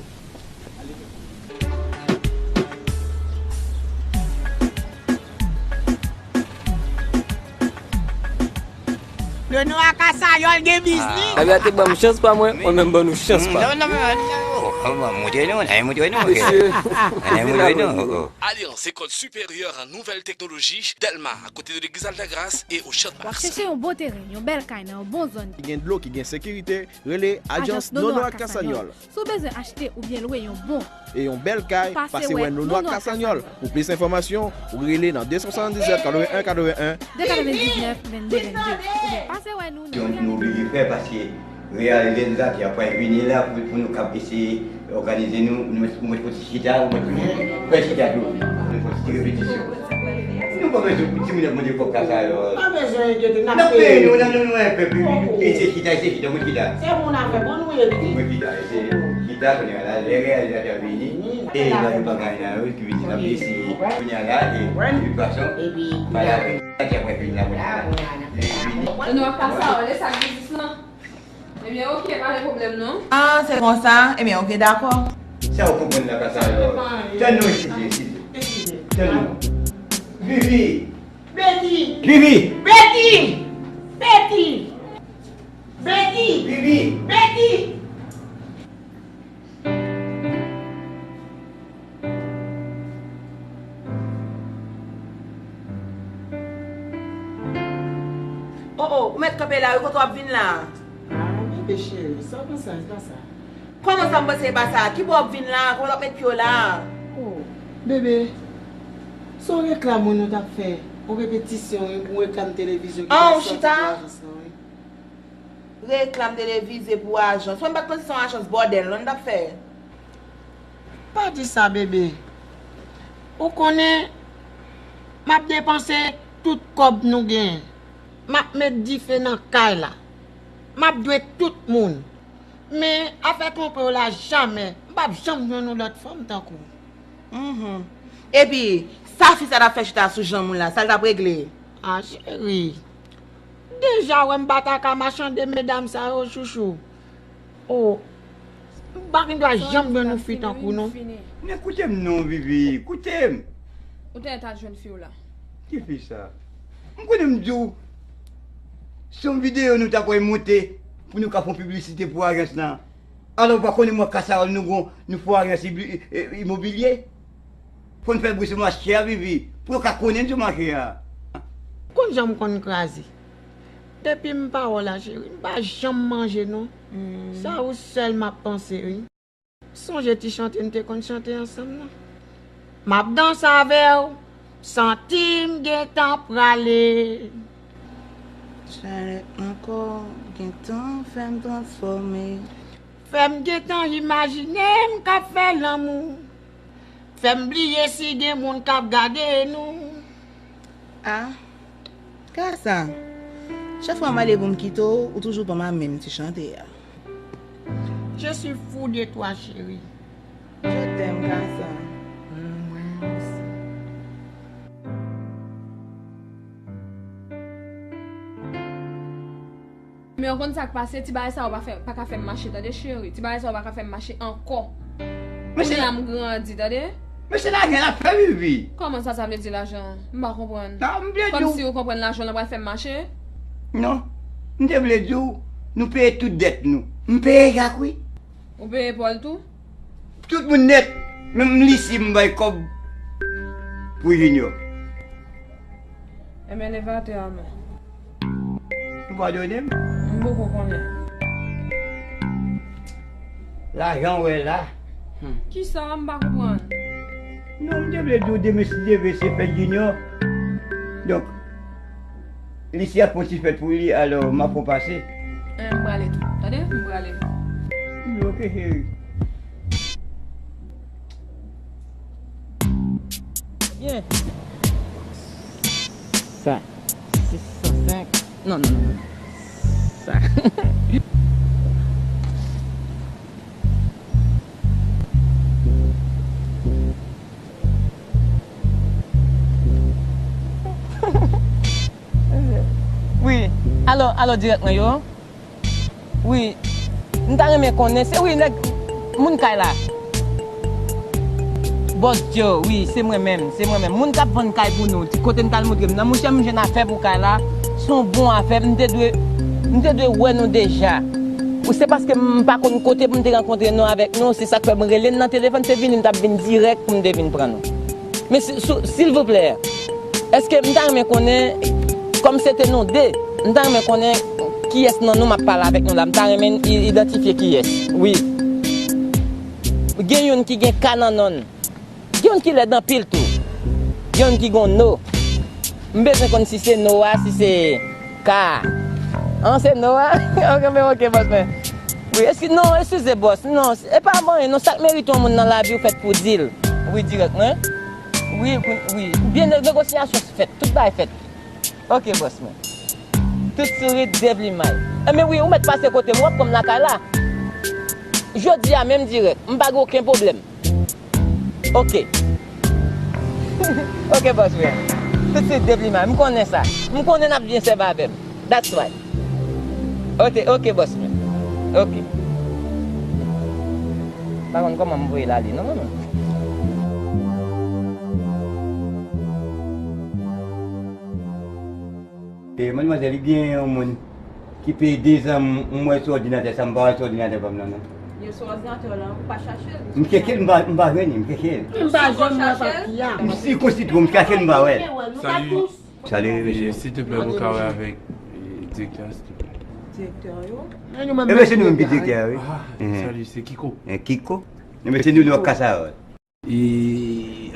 Lenoir Cassayol gen biznis. Abya te ban m chans pa mwen, mwen menm ban nou chans pa m. Non, non, non, non, non, montre nou, n a montre nou, ok. Mesye. N a montre nou, ok. Alliance École Supérieure en Nouvelles Technologies, Dèlma, à côté de l'église Altagrace et au Champ de Mars. W ap chèche yon bon teren, yon bèl kay nan yon bon zòn. Ki gen dlo, ki gen sekirite, rele Ajans Nono ak Kasanyòl. Si w bezwen achte oubyen lwe yon bon e yon bèl kay, pase wè Nono ak Kasanyòl. Pou plis enfòmasyon, ou rele nan de san swasanndizèt, katreven en, katreven en, de katrevendiznèf, vennde, vennde, oubyen pase wè nou nan. Nou oblije fè paske reyalite nou sa ki ap pral vini la pou, pou nou kab eseye òganize nou, nou mèt, nou mèt fè ti chita, nou mèt fè chita tou. Nou fè ti repetisyon. Nou pa bezwen pou timoun ap mande kòb kasa yo. Pa bezwen enkyete, n ap peye nou. N ap peye nou, nan nou, nou, pèp, e se chita, e se chita, mwen chita. Se moun afè, bon, nou ye vini. Mwen chita, e se chita, kounye a la, lè reyalizatè vini, e la, yo pa gany nan yo, ki vini, n ap eseye. Kounye a la, e, de tout fason, epi, pa la, ki apre vini la, kounye a la. E vini. Nou ap pase a, lè sa biznis lan. Ebyen, oke, pa gen pwoblèm non. Ah, se konsa? Ebyen, oke, dakò. Sa w konprann nan ka sa yo? Tann nou isit, isit. Tann nou. Vivi! Betty! Vivi! Betty! Betty! Betty! Vivi! Betty! Oh, oh, ou mèt kanpe la wi, kote w ap vin la? Ah, bebe cheri, sa w panse a, se pa sa. Kòman sa m panse e pa sa? Ki bò w ap vin la? Kòman w ap met pye w la? Oh, bebe, se yon reklam wi nou t ap fè. Yon repetisyon wi, pou reklam televizyon ki ta sòti pou ajans lan wi. Reklam televize pou ajans. Mwen m pa t panse se yon ajans bòdèl non n t ap fè. Pa di sa, bebe. Ou konnen, m ap depanse tout kòb nou genyen. M ap met dife nan kay la. M ap dwe tout moun. Men, afè twonpe w la, jamè. M p ap janm jwenn yon lòt fanm tankou w. Mhm. Epi, sa fi sa t ap fè chita sou janm ou la, sa l t ap regle? Ah, cheri. Deja, wè m pa ta ka machande medam sa yo, chouchou. Oh, m pa gen dwa janm jwenn yon fi tankou w non. Men koute m non, Vivi, koute m. Ou te ta jwenn fi w la. Ki fi sa? M konnen m di w, se yon videyo nou ta pral monte pou nou ka fè yon piblisite pou ajans lan. Alò, ou pa konnen mwen Kasayòl nou gon, nou fè yon ajans ibli-, e, e, imobilye? Fò n fè bri sou mache a, Vivi, pou yo ka konnen n sou mache a. Konn jan m konn kraze. Depi m pa wè w la, cheri, m pa janm manje non. Sa ou sèl m ap panse, wi. Sonje ti chante n te konn chante ansanm nan. M ap danse avè w, santi m gentan prale. Chale ankò, gentan fè m transfòme. Fè m gentan imajine m k ap fè lanmou. Fè m bliye si gen moun k ap gade nou. Ah, Kasa, chak fwa m ale pou m kite w, ou toujou ban m a menm ti chante a. Je suis fou de toi, chérie. Je t'aime, Kasa. Mwen osi. Men w konn sa k pase, ti bagay sa yo pa fè, pa ka fè m mache, tande, cheri. Ti bagay sa yo pa ka fè m mache ankò. Kounye a m grandi, tande. Men se lajan l ap fè, Vivi. Kòman sa, sa vle di lajan? M pa konprann. Sa m vle di w. Kòmsi ou konprann lajan w pral fè m mache? Non. M te vle di w, nou peye tout dèt nou. M peye Jack, wi. Ou peye Paul tou? Tout moun nèt. Menm Lisi m bay kòb pou Junior. Enben, leve atè a non. Ou padone m? M poko konnen. Lajan w wè la. Hmm. Kisa? M pa konprann. Non, m te vle di w demen si Dye vle se fèt Junior. Donk, Li si ap fè yon ti fèt pou li, alò, m ap fè w pase. Eh, m prale tou. Tande? M prale. Wi, oke, cheri. Byen. Sa. Sis san senk. Non, non, non, non. Sa. Wi. Alo, alo, dirèk mwen yo. Wi. M ta renmen konnen, se wi nèg moun kay la. Bòs Joe, wi, se mwen menm, se mwen menm. Moun k ap vann kay pou nou, kote n t al montre m nan, monchè, m jwenn afè pou kay la. Se yon bon afè, m te dwe, m te dwe wè nou deja. Ou se paske m pa konn kote pou m te rankontre nou avèk nou, se sa k fè m rele n nan telefòn, se vini m t ap vin dirèk pou m te vin pran nou. Men si, si, silvouplè, èske m ta renmen konnen, kòm se te nou de, m ta renmen konnen kiyès nan nou m ap pale avèk nou la, m ta renmen i-, idantifye kiyès. Wi. Gen youn ki gen K nan non l. Gen youn ki lèd anpil tou. Gen youn ki gon no. M bezwen konn si se no a, si se K a. An, se no a? Ok, men ok, bòs mwen. Wi, eski, non, eskize bòs. Non, e pa manyen, non, sa k merite yon moun nan lavi w fèt pou di l. Wi, dirèk mwen. Wi, wi, wi. Byen, negosyasyon fèt, tout bagay fèt. Ok, bòs mwen. Tout sourit, de plimay. Enben wi, ou mèt pase kote m, w ap pran m lakay la. Jodi a menm dirèk, m pa gen okenn pwoblèm. Ok. Ok, bòs mwen. Tout sourit, de plimay. M konnen sa. M konnen n ap byen sèvi avè m. That's right. Ok, ok, bòs mwen. Ok. M pa konn kòman m voye l ale, non, non, non. E, madmwazèl, li gen yon moun ki peye de zan m, m wè sou òdinatè sa, m pa wè sou òdinatè pa m nan, non. Li sou òdinatè w lan, ou pa chache l? M chèche l, m pa, m pa jwenn li, m chèche l. M pa jwenn mwen, papi a. M sikonsitwe, m chache l, m pa wè l. Salut. Salut, mesye. Silteplè, mwen ka wè avèk, e, direktè a, silteplè. Direktè yo? E, mesye, nou menm ki direktè a, wi. Ah, salut, se Kiko. E, Kiko? E, mesye, nou, nou ap kase a, wi. E,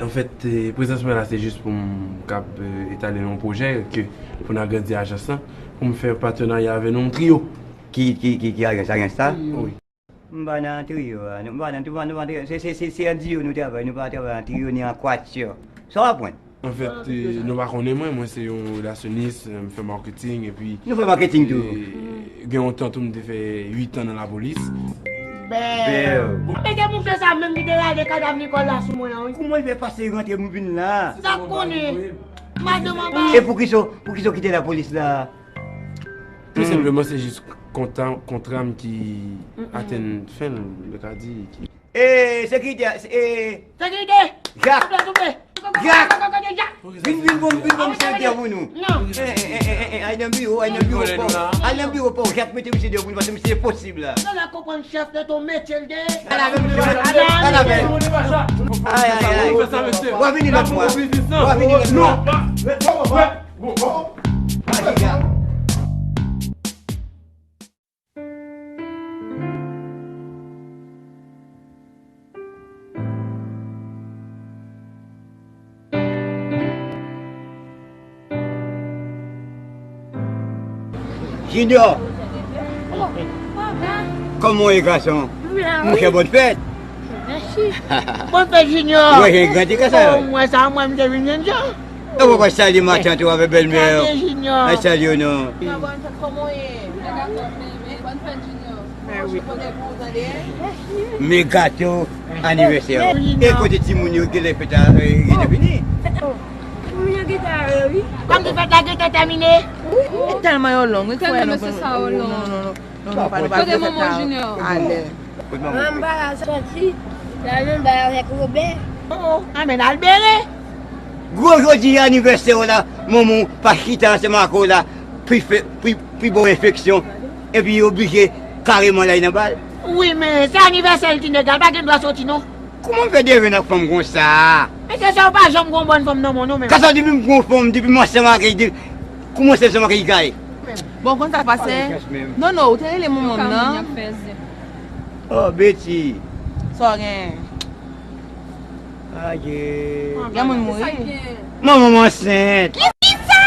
anfèt, e, prezans mwen la, se jis pou m kab, e, etale yon pwojè ke pou n agrandi ajans lan, pou m fè patnèya avè nou, yon triyo. Ki, ki, ki, ki ajans, ajans sa? Wi. M pa nan triyo a, nou pa nan, nou pa, nou pa nan triyo, se, se, se, se an diyo nou travay, nou pa travay an triyo ni an kwatyè. Sa w aprann? Anfèt, e, nou pa konnen mwen, mwen se yon relasyonis, e, m fè marketing, epi... Nou fè marketing tou. E, gen yon tan tou, m te fè uit an nan lapolis. Bèl. Bèl. Bon, e te mouche sa menm ki te rale kadav Nicole la sou mwen an, wi. Kouman l fè pase rantre m vin la? Sa konnen. Madanm anba. E poukisa, poukisa w kite lapolis la? Tou senpleman, se jis konta-, kontra m ki atenn fen l, m ka di, ki... E, sekirite a, e... Sekirite! Jak! Souple, souple! Jak! Vin, vin ban m, vin ban m chèf deyò pou nou. Non. E, e, e, e, e, al nan biwo, al nan biwo pa w. Al nan biwo pa w, Jak, mete misye deyò pou nou, paske misye enposib la. Non, la konprann chèf de ton metye l de. Al avè m, chèf. Al avè m. Ay, ay, ay. W a vini lòt mwa. W a vini lòt mwa. Junior! Oh, papa! Kòman w ye, gason? Monchè, bòn fèt! Mèsi. Bòn fèt, Junior! Ou wè jan l grandi konsa? Oh, mwen sa, mwen, m te vin jèn jan. E w pa salye matant ou avèk bèlmè w? Gade Junior. Ay, salye w non. Bòn fèt, kòman w ye? Bòn fèt, Junior. Mè wi. Men gato anivèsè w. E kote timoun yo genlè fèt la, e, gentan fini? Timoun yo gentan ale, wi. Kòm di fèt la gentan tèmine. Wi, tèlman yo long, wi, frè, nou pa, non, non, non. Non, nou pa, nou pa vle fèt la alè. Manman pa ka sòti, la menm bay avèk Wobè. Oh, oh, anben al bere. Gwo jodi anivèsè w la, manman w pa chita ansanm ak ou la, pou fè, pou, pou ba w enfeksyon, epi yo oblije kareman lay nan bal. Wi, men se anivèsè l, ti nèg la, l pa gen dwa sòti non. Kouman w fè devenn ak fanm konsa? Men se sa, w pa janm gon bòn fanm nan men w non, men. Kasa depi m gon fanm, depi m ansanm ak li, de-, kouman se ansanm ak li kay? Bon, konn sa k pase? Non, non, ou te rele manman m nan. Oh, Betty. Sa w gen? Adje. Gen moun mouri. Manman m ansent. Kisa?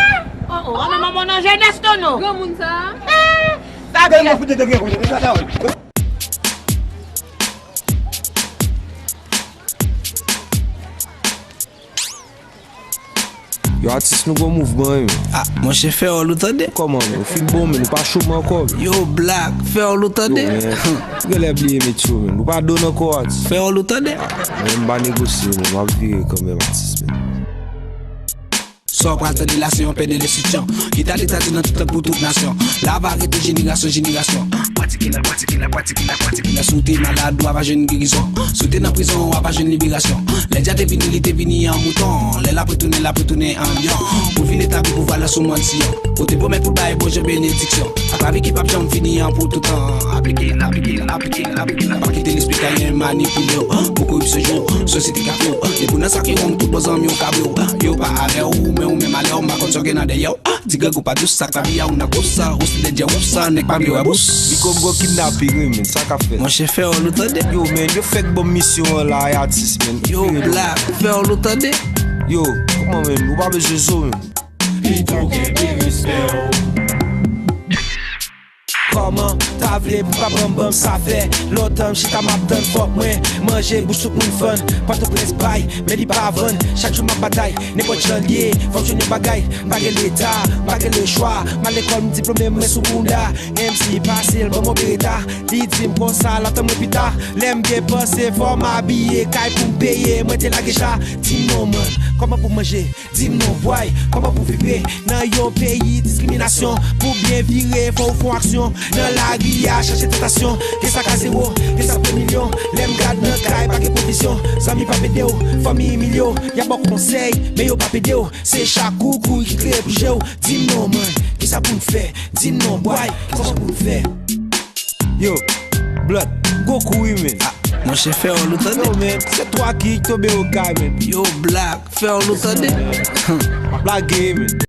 Oh, Oh, a men manman nan jenès non non. Granmoun sa. Eh, sa Gade mwen fout de granmoun. Yo atis nou gon mouvman wi men. Ah, monchè fè wòl ou tande. Kòman men, ou fin bon men, nou pa chome ankò men. Yo Black, fè wòl ou tande. Yo men, ou genlè bliye metye w men, nou pa donn ankò atis. Fè wòl ou tande. Men m pa negosye men, m ap vire kanmenm atis men. Sa w pral tande la se yon pè de lenstriksyon ki ta detati nan tout lang pou tout nasyon. La va rete jenerasyon jenerasyon. Pratike la, pratike la, pratike la, pratike la. Si w te malad, w ava jwenn gerizon. Si w te nan prizon, w ava jwenn liberasyon. Lè dja te vini, li te vini an mouton. Lè l ap retounen, l ap retounen an lyon. Pou l vin etabli pouvwa l sou mòn Siyon. Ou te pwomèt pou l bay Bondye benediksyon. Ak lavi ki p ap janm fini an pou toutan. Aplike l, aplike l, aplike l, aplike l. Pa kite lespri Kayen manipile w. Pou koripsyon jwe w, sosyete ka fè w. Depi w nan sa ki wrong, tout bò zanmi w ka bre w. Yo pa avè w, men ou menm avè w. M pa konn sa w gen nan dèyè w. Ti grangou pa dous, sa k lavi a ou nan kous. Ou sou dèdye ou sa, nèg pa vle wè bous. Li konn gon kidnape wi men, sa k ap fèt? Monchè fè wòl ou tande. Yo men, yo fèk ban m misyon an la, ay atis men. Yo Black, fè wòl ou tande. Yo, kòman men, ou pa bezwen zo men. Pito w kenbe respè w. Kòman, ta vle pou pa pran m ban m sa fè lontan m chita m ap tann fòk mwen manje bouch tout moun fann. Pòtoprens bay, men li pa vann. Chak jou m ap batay, nenpòt jan l ye, fò m jwenn yon bagay. M pa gen leta, m pa gen lechwa. M al lekòl, m diplome, mwen sou bounda. MC pase l ban m yon bereta. Li di m konsa, l ap tann mwen pita. Lè m byen panse, fò m abiye, kay pou m peye. Mwen te lage cha, di m non man, kòman pou m manje? Di m non bway, kòman pou vibre nan yon peyi diskriminasyon? Pou byen vire, fò w fè yon aksyon. Nan lari a, chache tantasyon. Gen sa k a zewo, gen sa k plen milyon. Lè m gad nan kay, pa gen pwovizyon. Zanmi p ap ede w, fanmi imilye w. Y ap ba w konsèy, men yo p ap ede w. Se chak ou kouri ki kreye pou je w. Di m non man, kisa pou n fè? Di m non bway, kòman pou n fè? Yo, Blood, gwo kou wi men. Ah, monchè fè wòl ou tande. Yo men, se twa ki tonbe o kay men. Yo Black, fè wòl ou tande. Blage men.